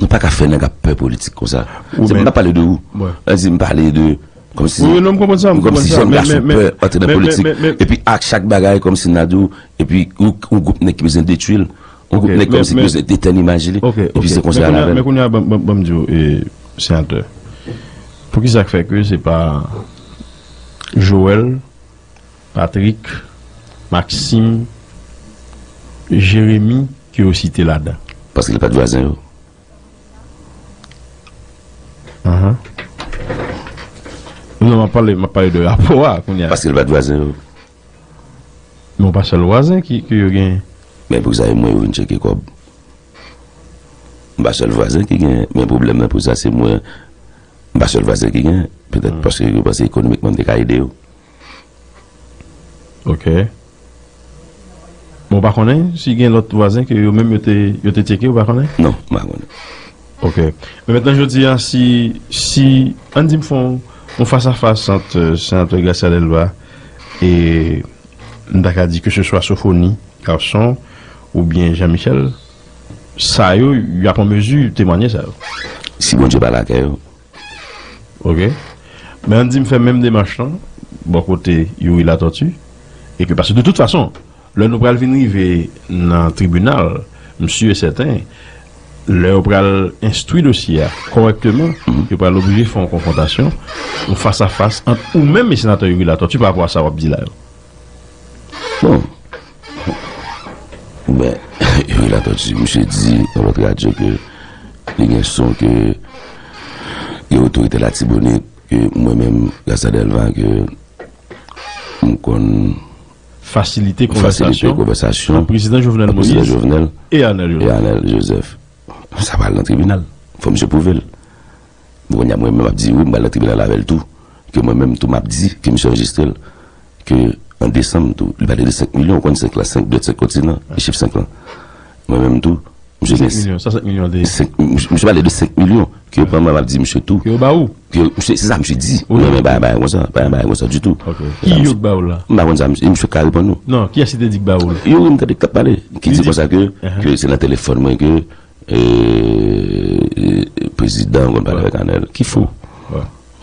Nou pa ka fè nèg ap pè politik konsa. Se, m pa pale de ou. Mwen di m pale de, kòmsi, wi, wi, non, m konprann sa, m konprann kòmsi sa, jèn gason pè antre nan politik. Epi ak chak bagay, kòmsi n a di w, epi yon, yon gwoup nèg ki bezwen detwi l, yon gwoup nèg kòmsi ki bezwen detenn imaj li. Epi se konsa y al avè l. Men kounye a, ban, ban, ban m di w, e, senatè, poukisa k fè ke se pa Joel, Patrick, Maxime, Jérémy ke yo site ladan? Paske li pa t vwazen yo. Ahan. Non, m ap pale, m ap pale de rapò a kounye a. Paske li pa t vwazen yo. Men w pa sèl vwazen ki, ke yo genyen. Men poukisa e mwen yo vin tcheke kòb? M pa sèl vwazen ki genyen, men pwoblèm nan pou sa se mwen. M pa sèl vwazen ki genyen. Petèt paske yo panse ekonomikman m te ka ede yo. Ok. Bon, w pa konnen si gen lòt vwazen ke yo menm yo te, yo te tcheke, w pa konnen? Non, m pa konnen. Ok. Men mentnan, jodi a, si, si, ann di m fè yon, yon fas a fas ant, euh, senatè Gracia Delva e, m ta ka di, ke se swa Sophonie, gason, oubyen Jean Michel, sa yo, y ap an mezi temwanye sa yo. Si Bondye pa lakay yo. Ok. Men ann di m fè menm demach lan, bò kote Youri Latortue, e ke, paske de tout fason, lè nou pral vin rive nan tribinal, m si e sèten, lè yo pral enstwi dosye a kòrèkteman, yo pral oblije fè yon konfwontasyon, yon fas a fas ant ou menm e senatè Youri Latortue pa rapò a sa w ap di la yo. Bon. Ben, Youri Latortue, misye di nan lòt radyo ke li gen son ke gen otorite Latibonit, ke mwen menm, Gracia Delva, ke m konn fasilite konvèsasyon ant Prezidan Jovenel Moïse e Arnel Joseph. Sa pral nan tribinal. Fò misye pwouve l. Bon, kounye a, mwen menm m ap di wi, m pral nan tribinal avè l tou. Ke mwen menm tou m ap di ke misye anrejistre l. Ke an desanm tou, li pale de senk milyon, ou konn senk la, senk dwèt, senk kontinan, e chif senk lan. Mwen menm tou, misye gen senk milyon, sa senk milyon de senk, misye pale de senk milyon, ke mwen menm m ap di misye tou. Ke yo ba ou? Ke misye, se sa misye di. Mwen menm, pa, pa konsa, pa, pa konsa ditou. Ki yo k ba ou la? M pa konn sa, misye, misye ka reponn ou. Non, kiyès ki te di k ba ou l? Youri, m tande k t ap pale, ki di konsa ke, ke se nan telefòn mwen ke e, e, prezidan konn pale avèk Arnel. Ki fo.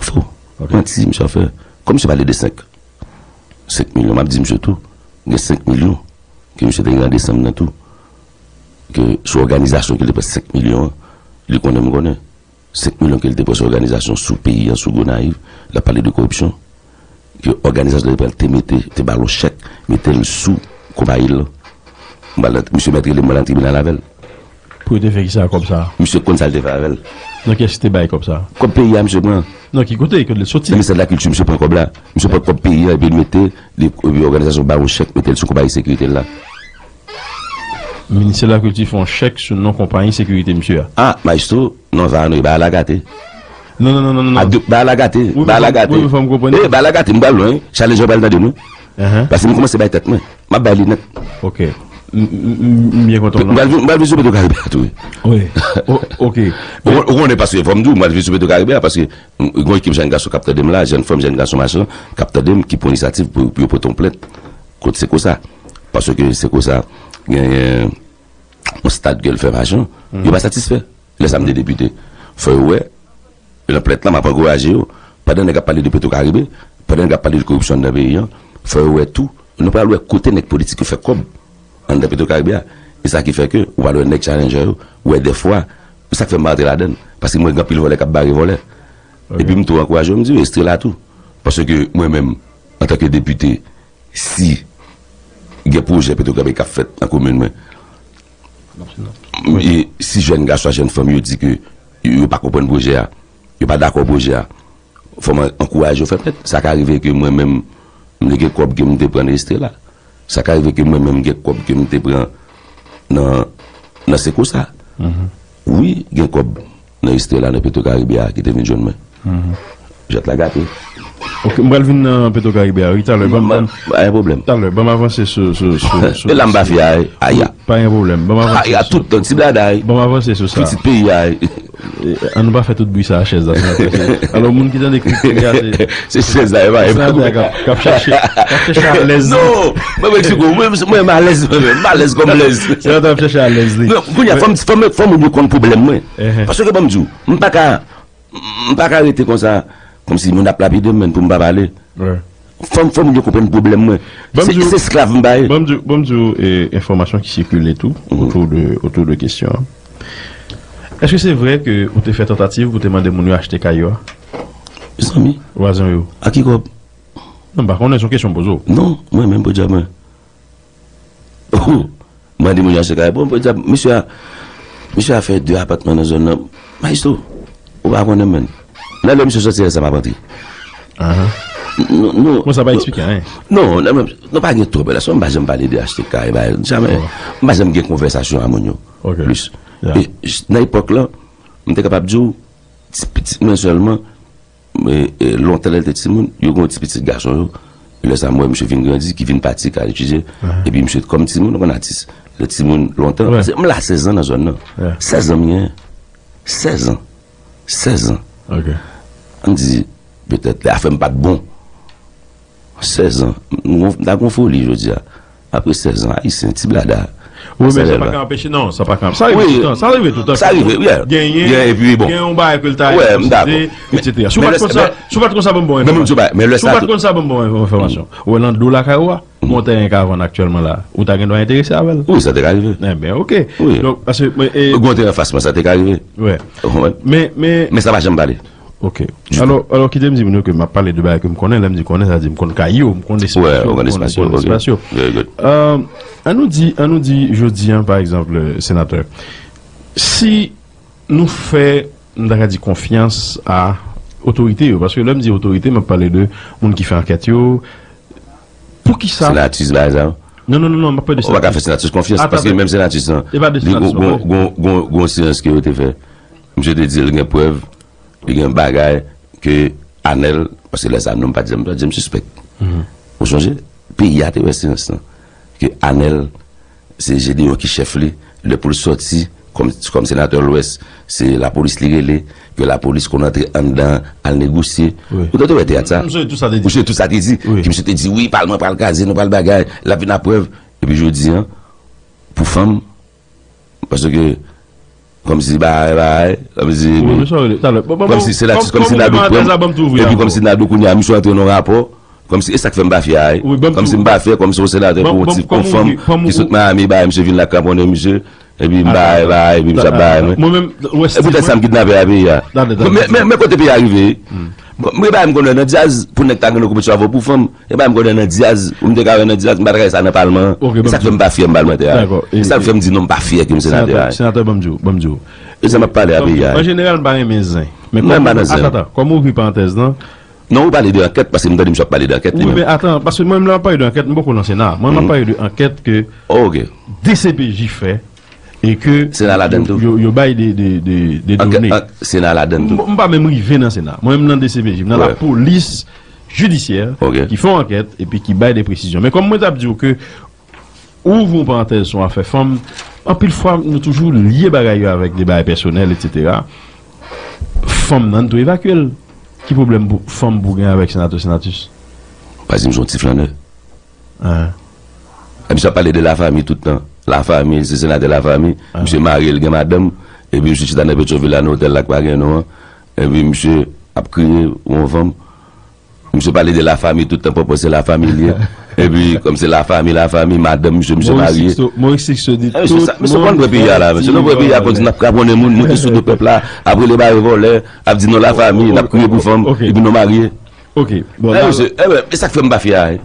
Fo. Manti, misye ap fè. Kòm misye pale de senk, senk milyon, m ap di misye tou, gen senk milyon ke misye te gen an desanm nan tou. Ke sou òganizasyon ke li pran senk milyon an, li konnen m konnen. Senk milyon ke li te pran sou òganizasyon, sou peyi an, sou Gonayiv, l ap pale de koripsyon. Ke òganizasyon Delivrans te mete, te ba l yon chèk, mete l sou konpayi l lan. M pral nan, misye mèt rele m, mwen nan tribinal avè l. Pou yo te fè kisa ak kòb sa a? Misye konn sa l te fè avè l. Nan kiyès ki te bay kòb sa a? Kòb peyi a, misye pran. Nan ki kote? Kote l soti? Nan ministè de la kilti, misye pran kòb la. Misye pran kòb peyi a, epi l mete, li, epi òganizasyon ba yon chèk, mete l sou konpayi sekirite l la. Ministè de la kilti fè yon chèk sou non konpayi sekirite misye a. Ah, maestro, non, sa nou, e ba la gate. Non, non, non, non, non. Ade, ba la gate, ba la gate. Wi, men fò m konprann. E, ba la gate, m pral lwen, wi. Challenge pral tande nou. Paske m kòmanse bay tèt mwen. M ap bay li nèt. Ok. M, m, m, m byen kontan, non. M pral vin, m pral vin sou Petro Caribe a tou, wi. Wi. O-, ok. Ou, ou konnen paske fò m di w, m pral vin sou Petro Caribe a, paske m, gon ekip jèn gason k ap tande m la, jèn fanm, jèn gason, machan, k ap tande m, ki pran inisyativ pou, pou yo pote yon plent kont Sekosa. Paske Sekosa genyen yon stad ke l fè machan, yo pa satisfè. Lè sa m te depite. Fò yo wè, nan plent lan, m ap ankouraje yo. Pandan nèg ap pale de Petro Caribe, pandan nèg ap pale de koripsyon anndan peyi an, fò yo wè tou. Nou pral wè kote nèg politik yo fè kòb anndan Petro Caribe a. E sa ki fè ke ou pral wè nèg Challenger yo, wè dèfwa, e sa k fè m pa rantre ladann. Paske m wè gen anpil vòlè k ap bare vòlè. Epi m tou ankouraje yo, m di yo, Estrela tou. Paske mwen menm, antanke depite, si gen pwojè Petro Caribe k ap fèt nan komin mwen, e si jèn gason ak jèn fanm yo di ke yo pa konprann pwojè a, yo pa dakò pwojè a, fò m ankouraje yo fè plent. Sa ka rive ke mwen menm, m te gen kòb ke m te pran nan Estrela. Sa ka rive ke mwen menm gen kòb ke m te pran nan, nan Sekosa. Wi, gen kòb nan Estrela, nan Petro Caribe a ki te vin jwenn mwen. Jwèt la gate. Ok, m pral vin nan Petro Caribe a, wi, talè. Ban m, ban m, pa gen pwoblèm. Talè, ban m avanse sou, sou, sou, sou, e la m pa fè a, aya. Pa gen pwoblèm. Ban m avanse sou, aya, tout tan, ti blada, aya. Ban m avanse sou sa. Pitit peyi a, aya. Eh, an nou pa fè tout bri sa a chèz la, senatè. Alò, moun ki tande krik kri a, se, se chèz la, e pa, e pa senatè k ap, k ap chèche, k ap chèche alèz li. Non, mwen, Meksiko, mwen, mwen, m alèz, mwen, m alèz kòm lèz. Senatè ap chèche alèz li. Non, kounye a, fò m, fò m, fò moun yo konn pwoblèm mwen. Paske, ban m di w, m pa ka, m pa ka rete konsa, kòmsi moun ap lapide m, men pou m pa pale. Fò m, fò moun yo konprann pwoblèm mwen. Se, se esklav m pa ye. Ban m di w, ban m di w, e, enfòmasyon ki sikile tou, otou de, otou de kesyon an. Èske se vre ke ou te fè tantativ pou te mande moun yo achte kay yo a? Mezanmi. Vwazen yo. A ki kòb? Non, m pa konnen, se yon kesyon m poze w. Non, mwen menm, podyab mwen. Mande moun yo achte kay. Bon, podyab, misye a, misye a fè de apatman nan zòn nan. Maestro, ou pa konnen, menm. Nan lè misye sòti, lè sa m ap antre. Non, non. Bon, sa pa eksplike anyen. Non, non, non, nou pa gen twòp relasyon. M pa janm pale de achte kay, ba, jamè. M pa janm gen konvèsasyon a moun yo. Ok. Plis. E, j-, nan epòk lan, m te kapab di w, ti pitit mwen sèlman, e, e, lontan lè l te timoun, yo gen yon ti pitit gason yo. Lè sa m wè misye vin grandi, ki vin pati, k al etidye. Epi misye, kòm timoun, ou konn atis. Lè timoun, lontan, paske m la sèz an nan zòn nan. Sèz an m genyen. Sèz an. Sèz an. Ok. Ann di, petèt, lè afè m pa t bon. Sèz an. M gon-, m ta gon foli jodi a. Apre sèz an, Ayisyen, ti blada. Wi, men sa pa ka anpeche, non, sa pa ka. Sa rive toutan, sa rive toutan. Sa rive, yeah. Genyen, epi bon, gen yon bagay ke l ta rekonsidere, etsetera. Si w pa t konn sa, si w pa t konn sa, ban m bon enfòmasyon. Si w pa t konn sa, ban m bon enfòmasyon. Ou wè nan do lakay ou a, gon tèren ka vann aktyèlman la. Ou ta gen dwa enterese avè l. Wi, sa te ka rive. Enben, ok. Wi. Donk, paske, e, gon tèren fas mwen, sa te ka rive. Wi. Men, men, men sa pa janm pale. Ok. Alò, alò, kite m di moun yo ke m ap pale de bagay ke m konnen. Lè m di konnen, sa di m konn kay yo, m konn espas yo, m konn, m konn espas yo. Very good. Euh, ann nou di, ann nou di, jodi a, pa egzanp, senatè, si nou fè, m ta ka di, konfyans a otorite yo, paske lè m di otorite, m ap pale de moun ki fè ankèt yo, poukisa? Senatus, pa egzanp. Non, non, non, non, m ap pale de senatus. Ou pa ka fè senatus konfyans, paske menm senatus lan, li gon, gon, gon, gon, gon silans ke yo te fè. Misye te di l gen prèv, li gen bagay ke Anèl, paske lè sa a non m pa t janm, pa t janm sispèk. Ou sonje? Peyi a te wè silans lan. Ke Anèl, se Jedeyon ki chèf li, lè pou l sòti, kòm, kòm senatè Lwès, se lapolis li rele, ke lapolis konn antre anndan, al negosye. Ou te wè teyat sa? M sonje tout sa te di. Ou sonje tout sa te di? Ke misye te di, wi, palman pral kraze, nou pral bagay, l ap vin ak prèv. Epi jodi a, pou fanm, paske, kòmsi bagay, bagay, kòmsi, kòmsi senatus, kòmsi Nadou pran, epi kòmsi Nadou kounye a, misye antre nan rapò, kòmsi, e sa k fè m pa fyè a, wi, kòmsi m pa fyè, kòmsi yon senatè pou yon ti, yon fanm ki sot Miami, bagay, misye vin la kraponnen misye, epi m bagay, bagay, epi misye ap bagay mwen. E poutèt sa m kidnape a peyi a. Men, men, men kote peyi a rive. Bon, mwen pa m konnen nan djaz, pou nèg ta gen yon konpetisyon avè w pou fanm. E pa m konnen nan djaz, ou m te ka wè nan djaz, m pa t ka wè sa nan palman an. E sa k fè m pa fyè m palmantè a. E sa k fè m di non, m pa fyè ke m senatè a. Senatè, ban m di w, ban m di w. E sa m ap pale a peyi a. An jeneral, m pa renmen zen. Men kòm, atann, atann, kòm ou ouvri parantèz lan. Non, ou pale de ankèt, paske m tande misye ap pale de ankèt li menm. Wi, men atann, paske mwen menm lè m ap pale de ankèt, m poko nan Sena. Mwen m ap pale de ankèt ke D C P J fè. E ke Sena ladann tou. Yo, yo bay de, de, de, de done. Sena ladann tou. M, m pa menm rive nan Sena. Mwen menm nan D C P J, m nan lapolis jidisyè ki fè yon ankèt epi ki bay de presizyon. Men kòm mwen t ap di w ke, ouvri yon parantèz sou afè fanm, anpil fwa nou toujou lye bagay yo avèk de bagay pèsonèl, etsetera. Fanm nan, n tou evakye l. Ki pwoblèm pou, fanm pou gen avèk senatè Senatus? Pa di m se yon ti flannè. Epi sa pale de lafanmi tout tan. Lafanmi, se senatè lafanmi. Misye marye, l gen madanm. Epi misye chita nan Petrovil la, nan otèl la k pa gen non an. Epi misye ap kriye, yon fanm. Misye pale de lafanmi, tout tan pòpò se lafanmi li ye. Epi, kòm se lafanmi, lafanmi, madanm misye, misye marye. Moris Sixto di tout moun fè ti bagay. Mesye, nou pran peyi a, konn di n ap kraponnen moun, monte sou do pèp la, ap rele bare vòlè, ap di non lafanmi, n ap kriye pou fanm, epi nou marye. Ok, bon, mesye, e sa k fè m pa fyè a, wi.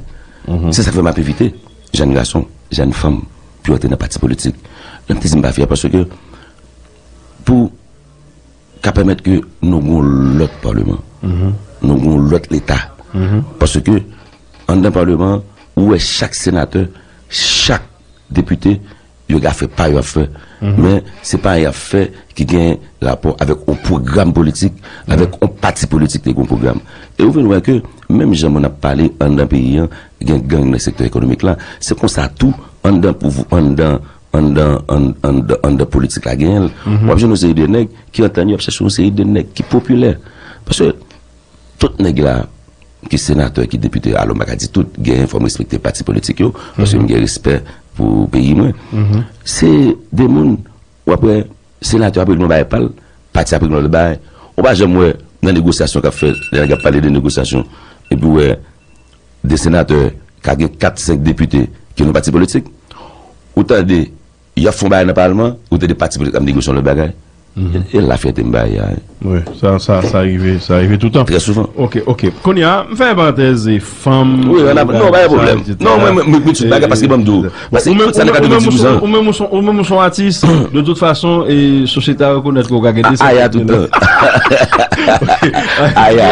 Se sa k fè m ap envite jèn gason, jèn fanm, pou yo antre nan pati politik. Lè m te di m pa fyè, paske pou ka pèmèt ke nou gen yon lòt palman. Nou gen yon lòt leta. Paske, anndan palman an, ou wè chak senatè, chak depite, yo gen afè pa yo ap fè. Men, se pa y ap fè ki gen rapò avèk yon pwogram politik, avèk yon pati politik te gen yon pwogram. E ou vin wè ke, menm jan moun ap pale anndan peyi an, gen gang nan sektè ekonomik la, se konsa tou, anndan pouv-, anndan anndan, ann-, anndan, anndan politik la genyen l. W ap jwenn yon seri de nèg ki antann yo ap chèche yon seri de nèg ki popilè. Paske tout nèg la, ki senatè, ki depite, alò m pa ka di tout, genyen, fò m respekte pati politik yo, paske m gen respè pou peyi mwen. Se de moun, w ap wè, senatè ap regle yon bagay pa l, pati ap regle yon lòt bagay. Ou pa janm wè nan negosyasyon k ap fèt, lè nèg ap pale de negosyasyon, epi w wè de senatè ka gen kat, senk depite ki nan pati politik. Ou tande, y ap fè yon bagay nan palman, ou tande pati politik ap negosye yon lòt bagay. E, e lafyète m bay a, wi. Wi, sa, sa, sa rive, sa rive toutan. Trè souvan. Ok, ok. Kounye a, m fè yon parantèz, e, fanm, wi, non, pa gen pwoblèm. Non, mwen, mwen, mwen, mwen, tout bagay, paske ban m di w, paske tout sa nan katrevendis an. Ou menm, ou menm, ou son, ou menm, ou son atis, de tout fason, e, sosyete a rekonèt ke w ka gen de aya toutan. Aya.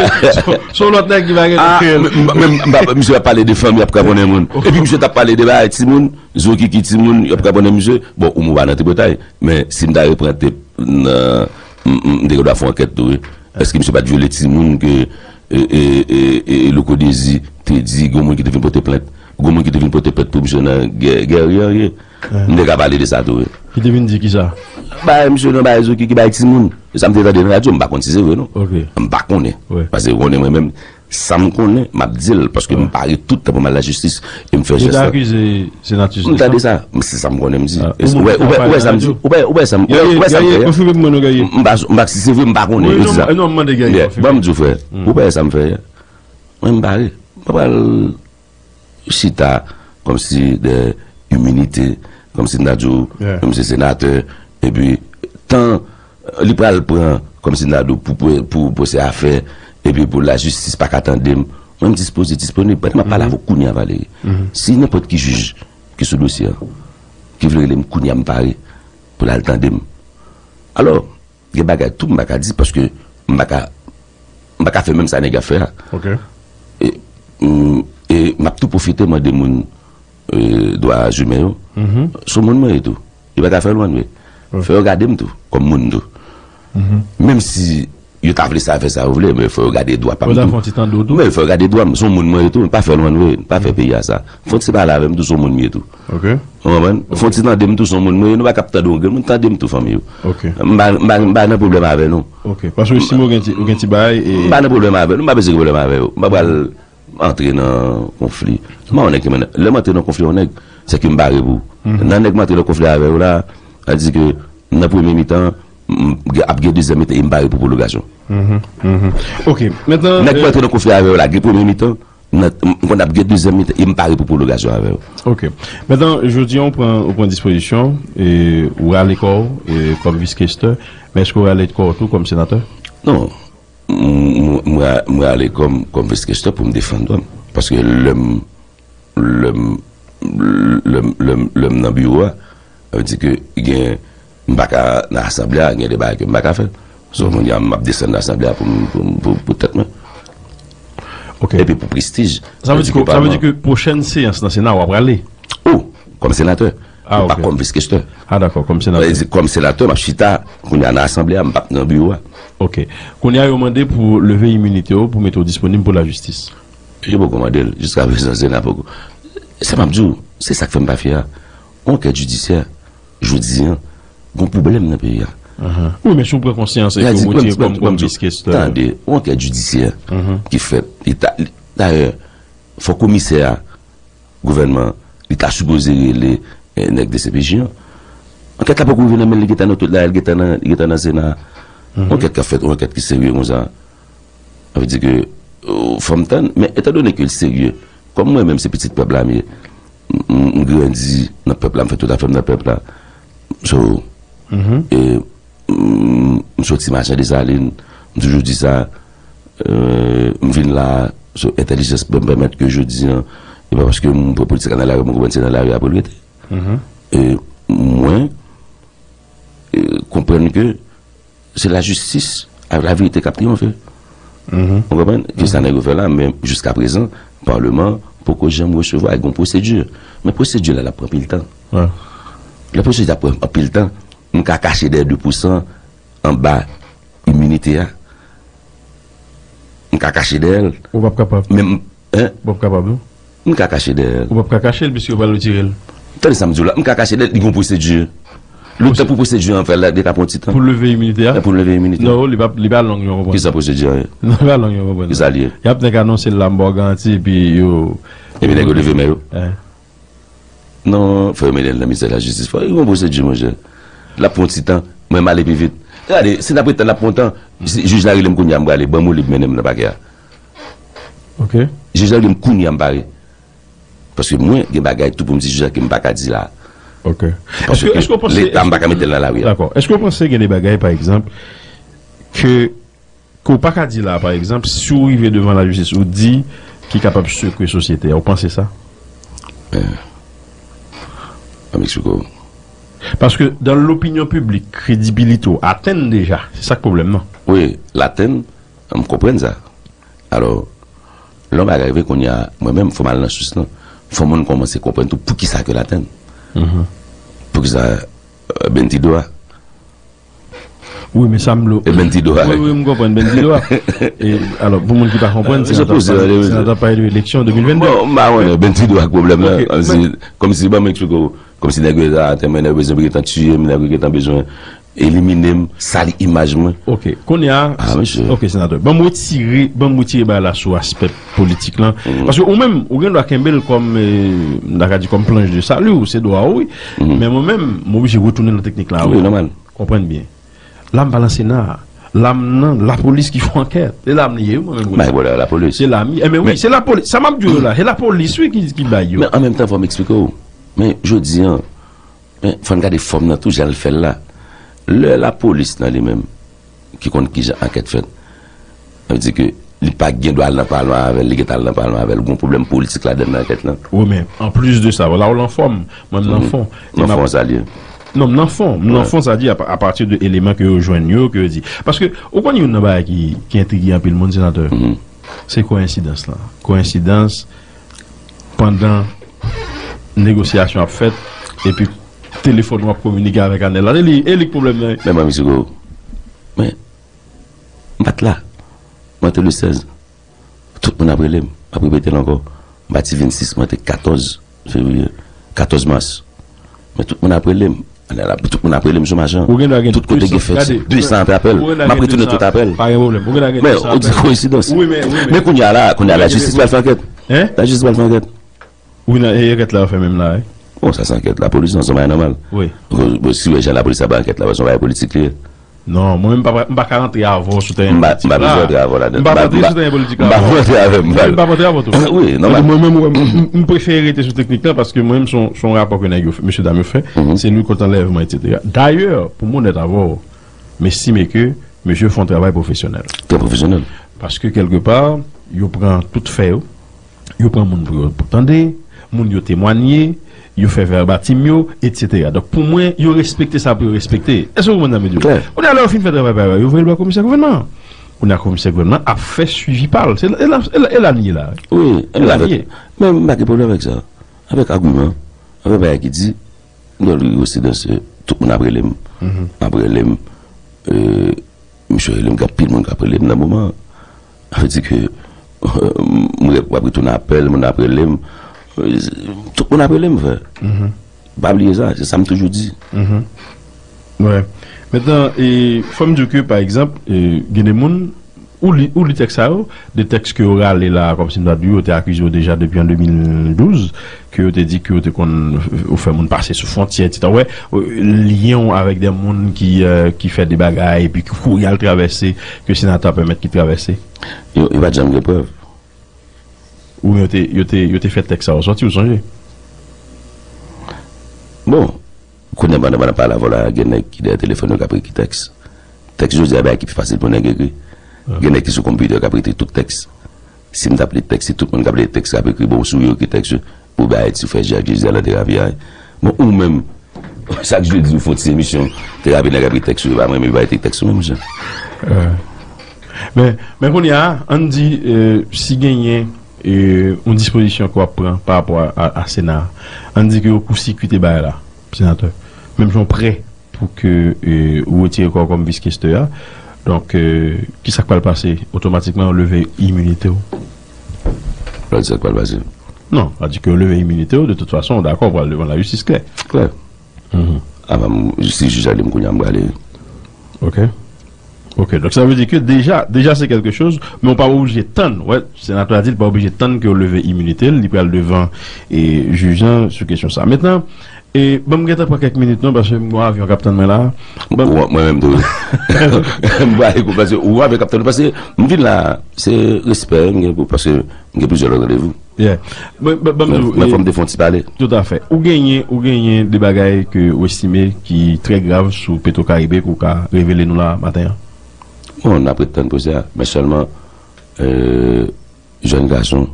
Son lòt nèg ki pa gen nan kè l. Men, men, men, misye ap pale de fanmi, ap kraponnen moun. Epi misye t ap pale de bagay timoun, zokiki timoun, y ap kraponnen misye. Bon, ou mou pa nan tripotay. Men, si m ta reprann te, nan, m, m, m te gen dwa fè yon ankèt tou, wi. Èske misye pa t vyole timoun ke, e, e, e, e, Louko Dezi te di, gon moun ki te vin pote plent, gon moun ki te vin pote plent pou misye nan gè-, gèrye, ye. M te ka pale de sa tou, wi. Ki te vin di kisa? Bay misye nan bay zokiki, bay timoun. E sa m te tande nan radyo, m pa konn si se vre, non. M pa konnen. Paske ou konnen mwen menm, sa m konnen, m ap di l, paske m pare tout tan pou m al lajistis, e m fè jès la. Yo te akize senatè Sixto? M tande sa, men se sa m konnen m di. Ou wè, ou wè, ou wè sa m di? Ou wè, ou wè sa m, ou wè, ou wè sa m fè? Konfime pou mwen non, Guerrier. M pa, m pa, si se vre, m pa konnen, yo di sa. Non, m mande Guerrier konfime. Bon, m di w, frè, ou wè sa m fè? Mwen, m pare. M pa pral chita kòmsi de imilite, kòmsi m ta di w, m se senatè, epi tan li pral pran, kòmsi m ta di w, pou, pou, pou pwosè a fè, epi pou lajistis pa ka tande m, mwen, m dispoze, disponib. Pandan m ap pale avè w kounye a, Valery, si nenpòt ki jij ki sou dosye a, ki vle rele m kounye a, m pare pou l al tande m. Alò, gen bagay tou m pa ka di, paske m pa ka, m pa ka fè menm sa nèg ap fè a. E, m, e m ap tou pwofite mande moun, e, dwa imen yo. Se yon moun mwen ye tou. Yo pa ka fè l one way. Fò yo gade m tou, kòm moun tou. Menm si yo ta vle sa, fè sa yo vle, men fò yo gade dwa pa m tou. Men fò yo gade dwa m, se yon moun mwen ye tou, pa fè l one way, pa fè peyi a sa. Fò n ti pale avè m tou, se yon moun m ye tou. Ou konprann? Fò n ti tande m tou, se yon moun mwen ye, nou pa ka ap tande yon grenn moun, tande m tou, fanmi yo. M pa, m pa, m pa nan pwoblèm avè nou. Paske si ou gen ti, ou gen ti bagay, e m pa nan pwoblèm avè nou, m pa bezwen gen pwoblèm avè yo. M pa pral antre nan konfli. M pa yon nèg ki mennen. Lè m antre nan konfli yon nèg, se ke m pare pou. Nan nèg m antre nan konfli avè yo la, sa di ke nan premye mitan, m, ap gen dezyèm mitan, e m pare pou pwolongasyon. Ok. Nèg m antre nan konfli avè yo la, gen premye mitan, nan, m konn ap gen dezyèm mitan, e m pare pou pwolongasyon avè yo. Ok. Mentnan, jodi a, ou pran, ou pran dispozisyon, e ou rale kò w, e kòm vis kestè, men èske ou rale kò w tou kòm senatè? Non. M, m, m ra-, m rale kò m kòm vis kestè pou m defann dwa m. Paske lè m, lè m, lè m, lè m, lè m nan biwo a, sa vle di ke gen, m pa ka nan asanble a, gen de bagay ke m pa ka fè. So, kounye a, m ap desann nan asanble a pou m, pou m, pou, pou tèt mwen. Ok. Epi pou prestij. Sa vle di ke, sa vle di ke pwochèn seyans nan Sena, w ap rale? O, kòm senatè. Ah, ok. Pa kòm vis kestè. Ah, dakò, kòm senatè. Sa vle di, kòm senatè, m ap chita, kounye a nan asanble a, m p ap nan biwo a. Ok. Kounye a, yo mande pou leve iminite w, pou mete w disponib pou lajistis. Yo poko mande l. Jiskaprezan, Sena poko. Sa m ap di w, se sa k fè m pa fyè a. Yon ankèt jidisyè, jodi a, gon pwoblèm nan peyi a. Wi, men si w pran konsyans e ke w retire kò w kòm vis kestè. Tande, yon ankèt jidisyè ki fèt, li ta, li, dayè, fò komisè a, gouvènman, li ta sipoze rele, eh, nèg D C P J an. Ankèt la poko rive nan men l, li gentan nan tout la, li gentan nan, li gentan nan Sena. Yon ankèt k ap fèt, yon ankèt ki serye konsa. Sa vle di ke, euh, fò m tann, men etandone ke l serye, kòm mwen menm se pitit pèp la m ye, m, m, m grandi nan pèp la, m fè tout afè m nan pèp la. So, e, m, m soti Machan Desalin, m toujou di sa, euh, m vin la, so, entèlijans mwen pèmèt ke jodi an, e pa paske m pran politik la nan lari, mwen konprann se nan lari a pou l rete. E mwen, e, konprann ke se lajistis ak laverite k ap triyonfe. Ou konprann? Ke sa nèg yo fè la, men jiska prezan, Palman poko janm resevwa, gen yon pwosedi. Men pwosedi la, l ap pran anpil tan. Lè pwosedi a pran anpil tan, m ka kache dèyè de pousan anba iminite a. M ka kache dèyè l. Ou p ap kapab. Men m, en? Ou p ap kapab, non? M ka kache dèyè l. Ou p ap ka kache l, piske yo pral retire l. Tande sa m di w la, m ka kache dèyè l, li gen yon pwosedi. Letan pou pwosedi an fè la, li ka pran yon ti tan. Pou leve iminite a? Pou leve iminite. Non, li pa, li pa long, yo konprann. Kisa pwosedi an ye? Non, li pa long, yo konprann. Kisa l ye? Y ap nèk anonse l la, m ba w garanti, epi yo. Epi nèg yo leve men yo. Non, fò yo mennen l nan ministè lajistis. Fò yo gen yon pwosedi, monchè. L ap pran yon ti tan. Mwen, m ale pi vit. Gade, si n ap ret tann, n ap pran tan. Si jij la rele m kounye a, m prale. Ban m ou lib mennen m nan pakè a. Jij la rele m kounye a, m pare. Paske mwen, gen bagay tou pou m di jij la ke m pa ka di la. Paske Leta, m pa ka mete l nan lari a. Dakò. Èske w panse gen de bagay, pa egzanp, ke ke w pa ka di la, pa egzanp, si w rive devan lajistis, ou di ki kapab sekwe sosyete a, ou panse sa? Ban m eksplike w. Paske dan lopinyon piblik, kredibilite w atenn deja. Se sa k pwoblèm nan. Wi, l atenn, m konprann sa. Alò, lè yon bagay rive kounye a, mwen menm, fò m al nan sous lan. Fò moun kòmanse konprann tou poukisa ke l atenn. Poukisa, euh, Bentido a? Wi, men sa m lo. E Bentido a. Wi, wi, m konprann Bentido a. E, alò, pou moun ki pa konprann, senatè ap pale de eleksyon de mil vennde. Bon, m pa konnen, Bentido a k pwoblèm nan. Kòmsi, kòmsi, ban m eksplike w. Kòmsi nèg yo ta atè mwen, nèg yo bezwen gentan tiye m, nèg yo gentan bezwen elimine m, sali imaj mwen. Ok, kounye a, ok, senatè. Ban m retire, ban m retire bagay la sou aspè politik lan. Paske ou menm, ou gen dwa kenbe l kòm, eh, m ta ka di kòm planche de salut, ou se dwa ou, wi. Men mwen menm, m oblije retounen nan teknik la. Wi, nòmal. Konprann byen. La m pa nan Sena. La m nan lapolis ki fè ankèt. E la m li ye, wi, mwen menm. Bay bòlè lapolis. Se la m ye. Enben wi, se lapolis. Sa m ap di w la, se lapolis, wi, ki, ki bay yo. Men an menm tan, fò m eksplike w. Men jodi an, men fò n gade fòm nan tou, jan l fè l la. Lè lapolis nan li menm, ki konn kijan ankèt fèt, sa vle di ke li pa gen dwa al nan palman avè l, li gentan al nan palman avè l, gon pwoblèm politik ladan nan ankèt lan. Wi, men anplis de sa, la w lan fòm, mwen m nan fon. Nan fon sa l ye. Non, m nan fon. M nan fon, sa di a, a pati de eleman ke yo jwenn yo, ke yo di. Paske, ou konn youn nan bagay ki, ki entrige anpil moun, senatè? Se koyensidans lan. Koyensidans, pandan negosyasyon ap fèt, epi telefòn w ap kominike avèk Anèl la. E li, e li k pwoblèm nan. Men ban m eksplike w. Men, m pa t la. Mwen te le sèz. Tout moun ap rele m. M ap repete l ankò. M pati vennsis, mwen te katòz fevriye. Katòz mas. Men tout moun ap rele m. Anèl la, tout moun ap rele m sou Machan. Tout kote gen fèt, de san apèl. M ap retounen tout apèl. Pa gen pwoblèm. Ou gen dwa gen de san apèl. Men ou di koyensidans. Wi, men, wi, men. Men kounye a la, kounye a lajistis pral fè ankèt. Lajistis pral fè ankèt. Wi, nan, e ankèt la yo fè menm la, wi. Bon, sa se ankèt lapolis, non, se yon bagay nòmal. Wi. Bon, si w wè jan lapolis ap bay ankèt la, se yon bagay politik li ye. Non, mwen menm m pa, m pa ka rantre avè w sou teren politik la. M pa bezwen rantre avè w ladan. M pa rantre sou teren politik la. M pa rantre avè m. M pa rantre avè w tou. Wi, nòmal. Mwen menm, m, m, m prefere rete sou teknik la paske mwen menm, se yon, se yon rapò ke nèg yo fè, mesye dam yo fè. Se lwi kont anlèvman, etsetera. Dayè, pou m onèt avè w, m estime ke mesye fè yon travay pwofesyonèl. Trè pwofesyonèl. Paske kèlkepa, yo pran tout fè yo, yo pran moun pou yo pou tande, moun yo temwanye, yo fè vèbatim yo, etsetera. Donk, pou mwen, yo respekte sa pou yo respekte. Èske w konprann sa m di w? Klè. Kounye a, lè yo fin fè travay pa yo, yo voye l ba komisè gouvènman an. Kounye a, komisè gouvènman an ap fè swivi pa l. Se la, e la, e la, e la n ye la. Wi, e la n ye. Men m pa gen pwoblèm avèk sa. Avèk agiman, avèk bagay ki di, Nòl Rigo Sidans, tout moun ap rele m. Ap rele m. Euh, misye rele m, gen anpil moun k ap rele m nan moman an. Sa vle di ke, euh, m rep-, w ap retounen apèl, moun ap rele m. Euh, tout moun ap rele m, frè. Pa bliye sa, se sa m toujou di. Wè. Mentnan, e, fò m di w ke, pa egzanp, e, gen de moun, Ou li, ou li tèks sa yo, de tèks ke yo rale la, kòmsi m ta di w, yo te akize w deja depi an de mil douz, ke yo te di ke yo te konn, ou fè moun pase sou fwontyè, etsetera. Ou wè, lyen w avèk de moun ki, euh, ki fè de bagay, epi ki kouri al travèse, ke senatè a pèmèt ki travèse. Yo, yo pa t janm gen prèv. Oubyen yo te, yo te, yo te fè tèks sa yo sòti, ou sonje? Bon, kounye a pandan, pandan pale avè w la, gen nèg ki dèyè telefòn yo k ap ekri tèks. Tèks jodi a, bagay ki pi fasil pou nèg ekri. Ah. Gen nèg ki sou konpitè k ap ekri tout tèks. Si m t ap li tèks, si tout moun k ap li tèks k ap ekri, bon, sou yo ekri tèks yo, pou bay Ayiti, ou fè Jezi a nan terapi a. Bon, ou menm, chak jedi ou fè yon ti emisyon terapi nèg ap li tèks yo, pa mwen menm, pa ekri tèks yo menm jan. Men, men kounye a, ann di, euh, si genyen, euh, yon dispozisyon ke w ap pran pa rapò a, a, a Sena a, ann di ke yo kousirkwite bagay la, senatè. Menm jan w prè pou ke, euh, ou retire kò w kòm vis kestè a. Donk, euh, kisa k pral pase? Otomatikman, yo leve iminite w. Lè w di sa k pral pase? Non, sa di ke yo leve iminite w, de tout fason, w dakò, w pral devan lajistis klè. Klè. Mhm. Apa, m, si jij la di m kounye a, m prale. Ok. Ok, donk sa vle di ke deja, deja se kèlke choz, men w pa oblije tann. Wè, senatè a di l pa oblije tann ke yo leve iminite l, li pral devan, e, jij lan sou kesyon sa. Mentnan, e, ban m gentan pran kèk minit non, paske m gon avyon k ap tann mwen la. Ban m Ou, mwen menm tou. M prale kou, paske ou avyon k ap tann, paske m vin la, se respè m gen pou, paske m gen plizyè lòt randevou. Yeah. Mwen, ban, ban m Men, di w, men e, fò m te fè yon ti pale. Toutafè. Ou genyen, ou genyen de bagay ke ou estime ki trè grav sou Petro Caribe ke w ka revele nou la maten an? Bon, n ap ret tann pwosè a. Men sèlman, euh, jèn gason,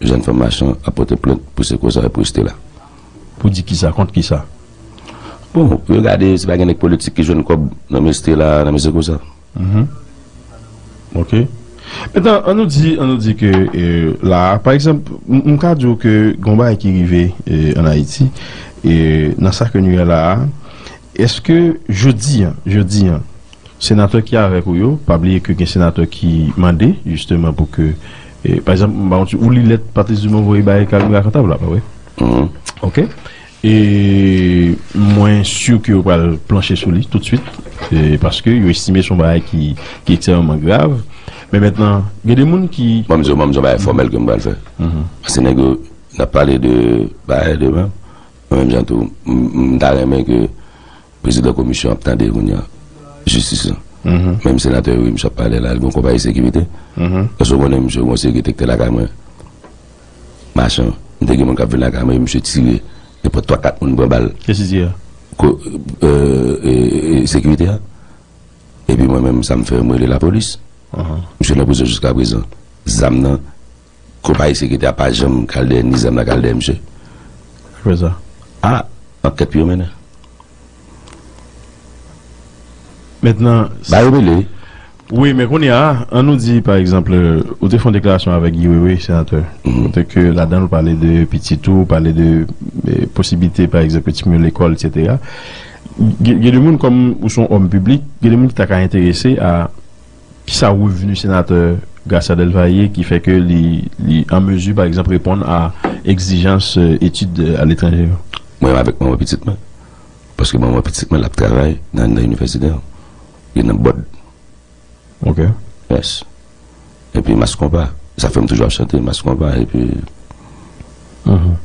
jèn fanm machan ap pote plent pou Secosa e pou Estela. Pou di kisa? Kont kisa? Bon, pou yo gade si pa gen nèg politik ki jwenn kòb nan men Estela, nan men Secosa. Mhm. Ok. Mentnan, ann nou di, ann nou di ke, e, la a, pa egzanp, m, m ka di w ke gon bagay ki rive, e, ann Ayiti, e, nan sa ke nou ye la a, èske jodi an, jodi an, senatè ki avèk ou yo, pa bliye ke gen senatè ki mande, jisteman, pou ke, e, pa egzanp, m ba w ti, ou li lèt Patrice Dumont voye bay Carmela Cantave la, pa vre? Mhm. Ok. E mwen si ke yo pral planche sou li toutswit, e, paske yo estime se yon bagay ki, ki ekstrèmeman grav. Men mentnan, gen de moun ki Ban m di w, ban m di w yon bagay fòmèl ke m pral fè. Mhm. Paske nèg yo, n ap pale de bagay demen. Mwen menm jan tou, m, m ta renmen ke prezidan komisyon ap tande kounye a jistis lan. Mhm. Menm senatè Youri, misye ap pale la, li gen yon konpayi sekirite. Mhm. Èske w konnen misye gen yon seri detektè lakay mwen? Machan, m te gen moun k ap vin lakay mwen, misye tire nenpòt twa kat moun pran bal. Ki siti a? Ko, euh, e, e, sekirite a. Epi mwen menm, sa m fè, m rele lapolis. Ahan. Misye nan prizon jiska prezan. Zam nan, konpayi sekirite a pa janm k al dèyè ni zam nan k al dèyè misye. Apre sa? A, ankèt pou yo mennen. Mentnan, Ba yo rele. Wi, men kounye a, ann nou di, pa egzanp, ou te fè yon deklarasyon avèk Guy Wewe, senatè. Mhm. Kote ke ladan l ou pale de pitit ou, ou pale de, e, posiblite, pa egzanp, ke timoun yo lekòl, etsetera. Gen, gen de moun, kòm ou se yon òm piblik, gen de moun ki ta ka enterese a kisa revni senatè Garcia Delva ye ki fè ke li, li an mezi, pa egzanp, reponn a egzijans, e, etid, e, aletranje yo? Mwen menm avèk manman pitit mwen. Paske manman pitit mwen, l ap travay nan, nan inivèsite an. Li nan bòd. Ok. Yes. Epi Mas Konpa. Sa fè m toujou ap chante Mas Konpa. Epi Mhm.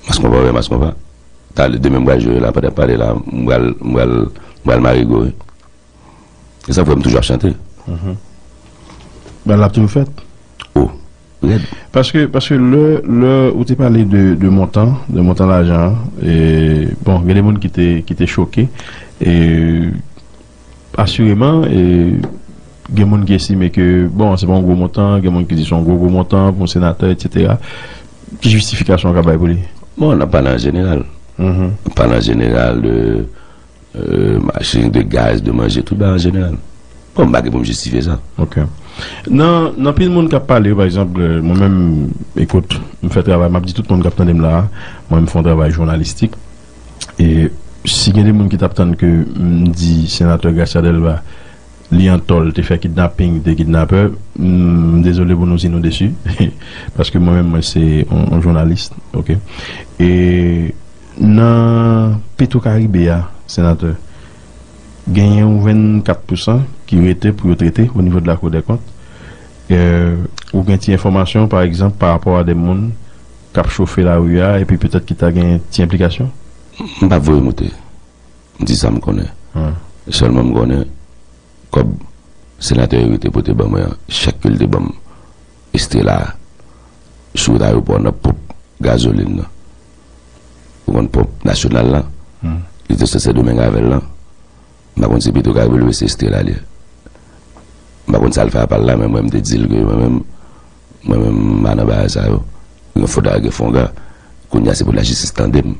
Mas Konpa, wi, Mas Konpa. Talè, demen m pral jwe la, pandan m pale la, m pral, m pral, m pral mare go, wi. E sa fè m toujou ap chante. Mhm. Bal la ap toujou fèt? O, rèd. Paske, paske lè, lè ou te pale de, de montan, de montan lajan an, e, bon, gen de moun ki te, ki te choke, e, asireman, e, gen moun ki estime ke, bon, se pa yon gwo montan, gen moun ki di se yon gwo, gwo montan pou yon senatè, etsetera. Ki jistifikasyon w ka bay pou li? Bon, n ap pale an jeneral. Mhm. N ap pale an jeneral de euh, machin, de gaz, de manje, tout bagay an jeneral. Bon, m pa gen pou m jistifye sa. Ok. Nan, nan anpil moun k ap pale yo, pa egzanp, euh, mwen menm, ekout, m fè travay, m ap di tout moun k ap tande m la a, mwen m fè yon travay jounalistik. E si gen de moun ki t ap tann ke m di senatè Garcia Delva, li antò, l te fè kidnaping, li te kidnapè, m dezole pou nou di nou desi. Paske mwen menm, mwen se yon, yon jounalis, ok? E nan Petro Caribe a, senatè, genyen yon vennkat pousan ki rete pou yo trete o nivo de la Cour des Comptes. Ou gen ti enfòmasyon, pa egzanp, pa rapò a de moun k ap chofe lari a, epi petèt ki ta gen ti enplikasyon? M p ap voye moute. M di sa m konnen. Sèlman m konnen kòb senatè Youri te pote ban mwen an, chèk ke l te ban m Estrela a, sou wout ayewopò nan ponp gazolin nan. Ou konn ponp nasyonal lan? Li te sot Sendomeng avè l lan. M pa konn si Petro Caribe oubyen se Estrela li ye. M pa konn sa l fè apa l la, men mwen m te di l ke mwen menm, mwen menm m pa nan bagay sa yo. Gen fodra gen fonga. Kounye a se pou lajistis tande m.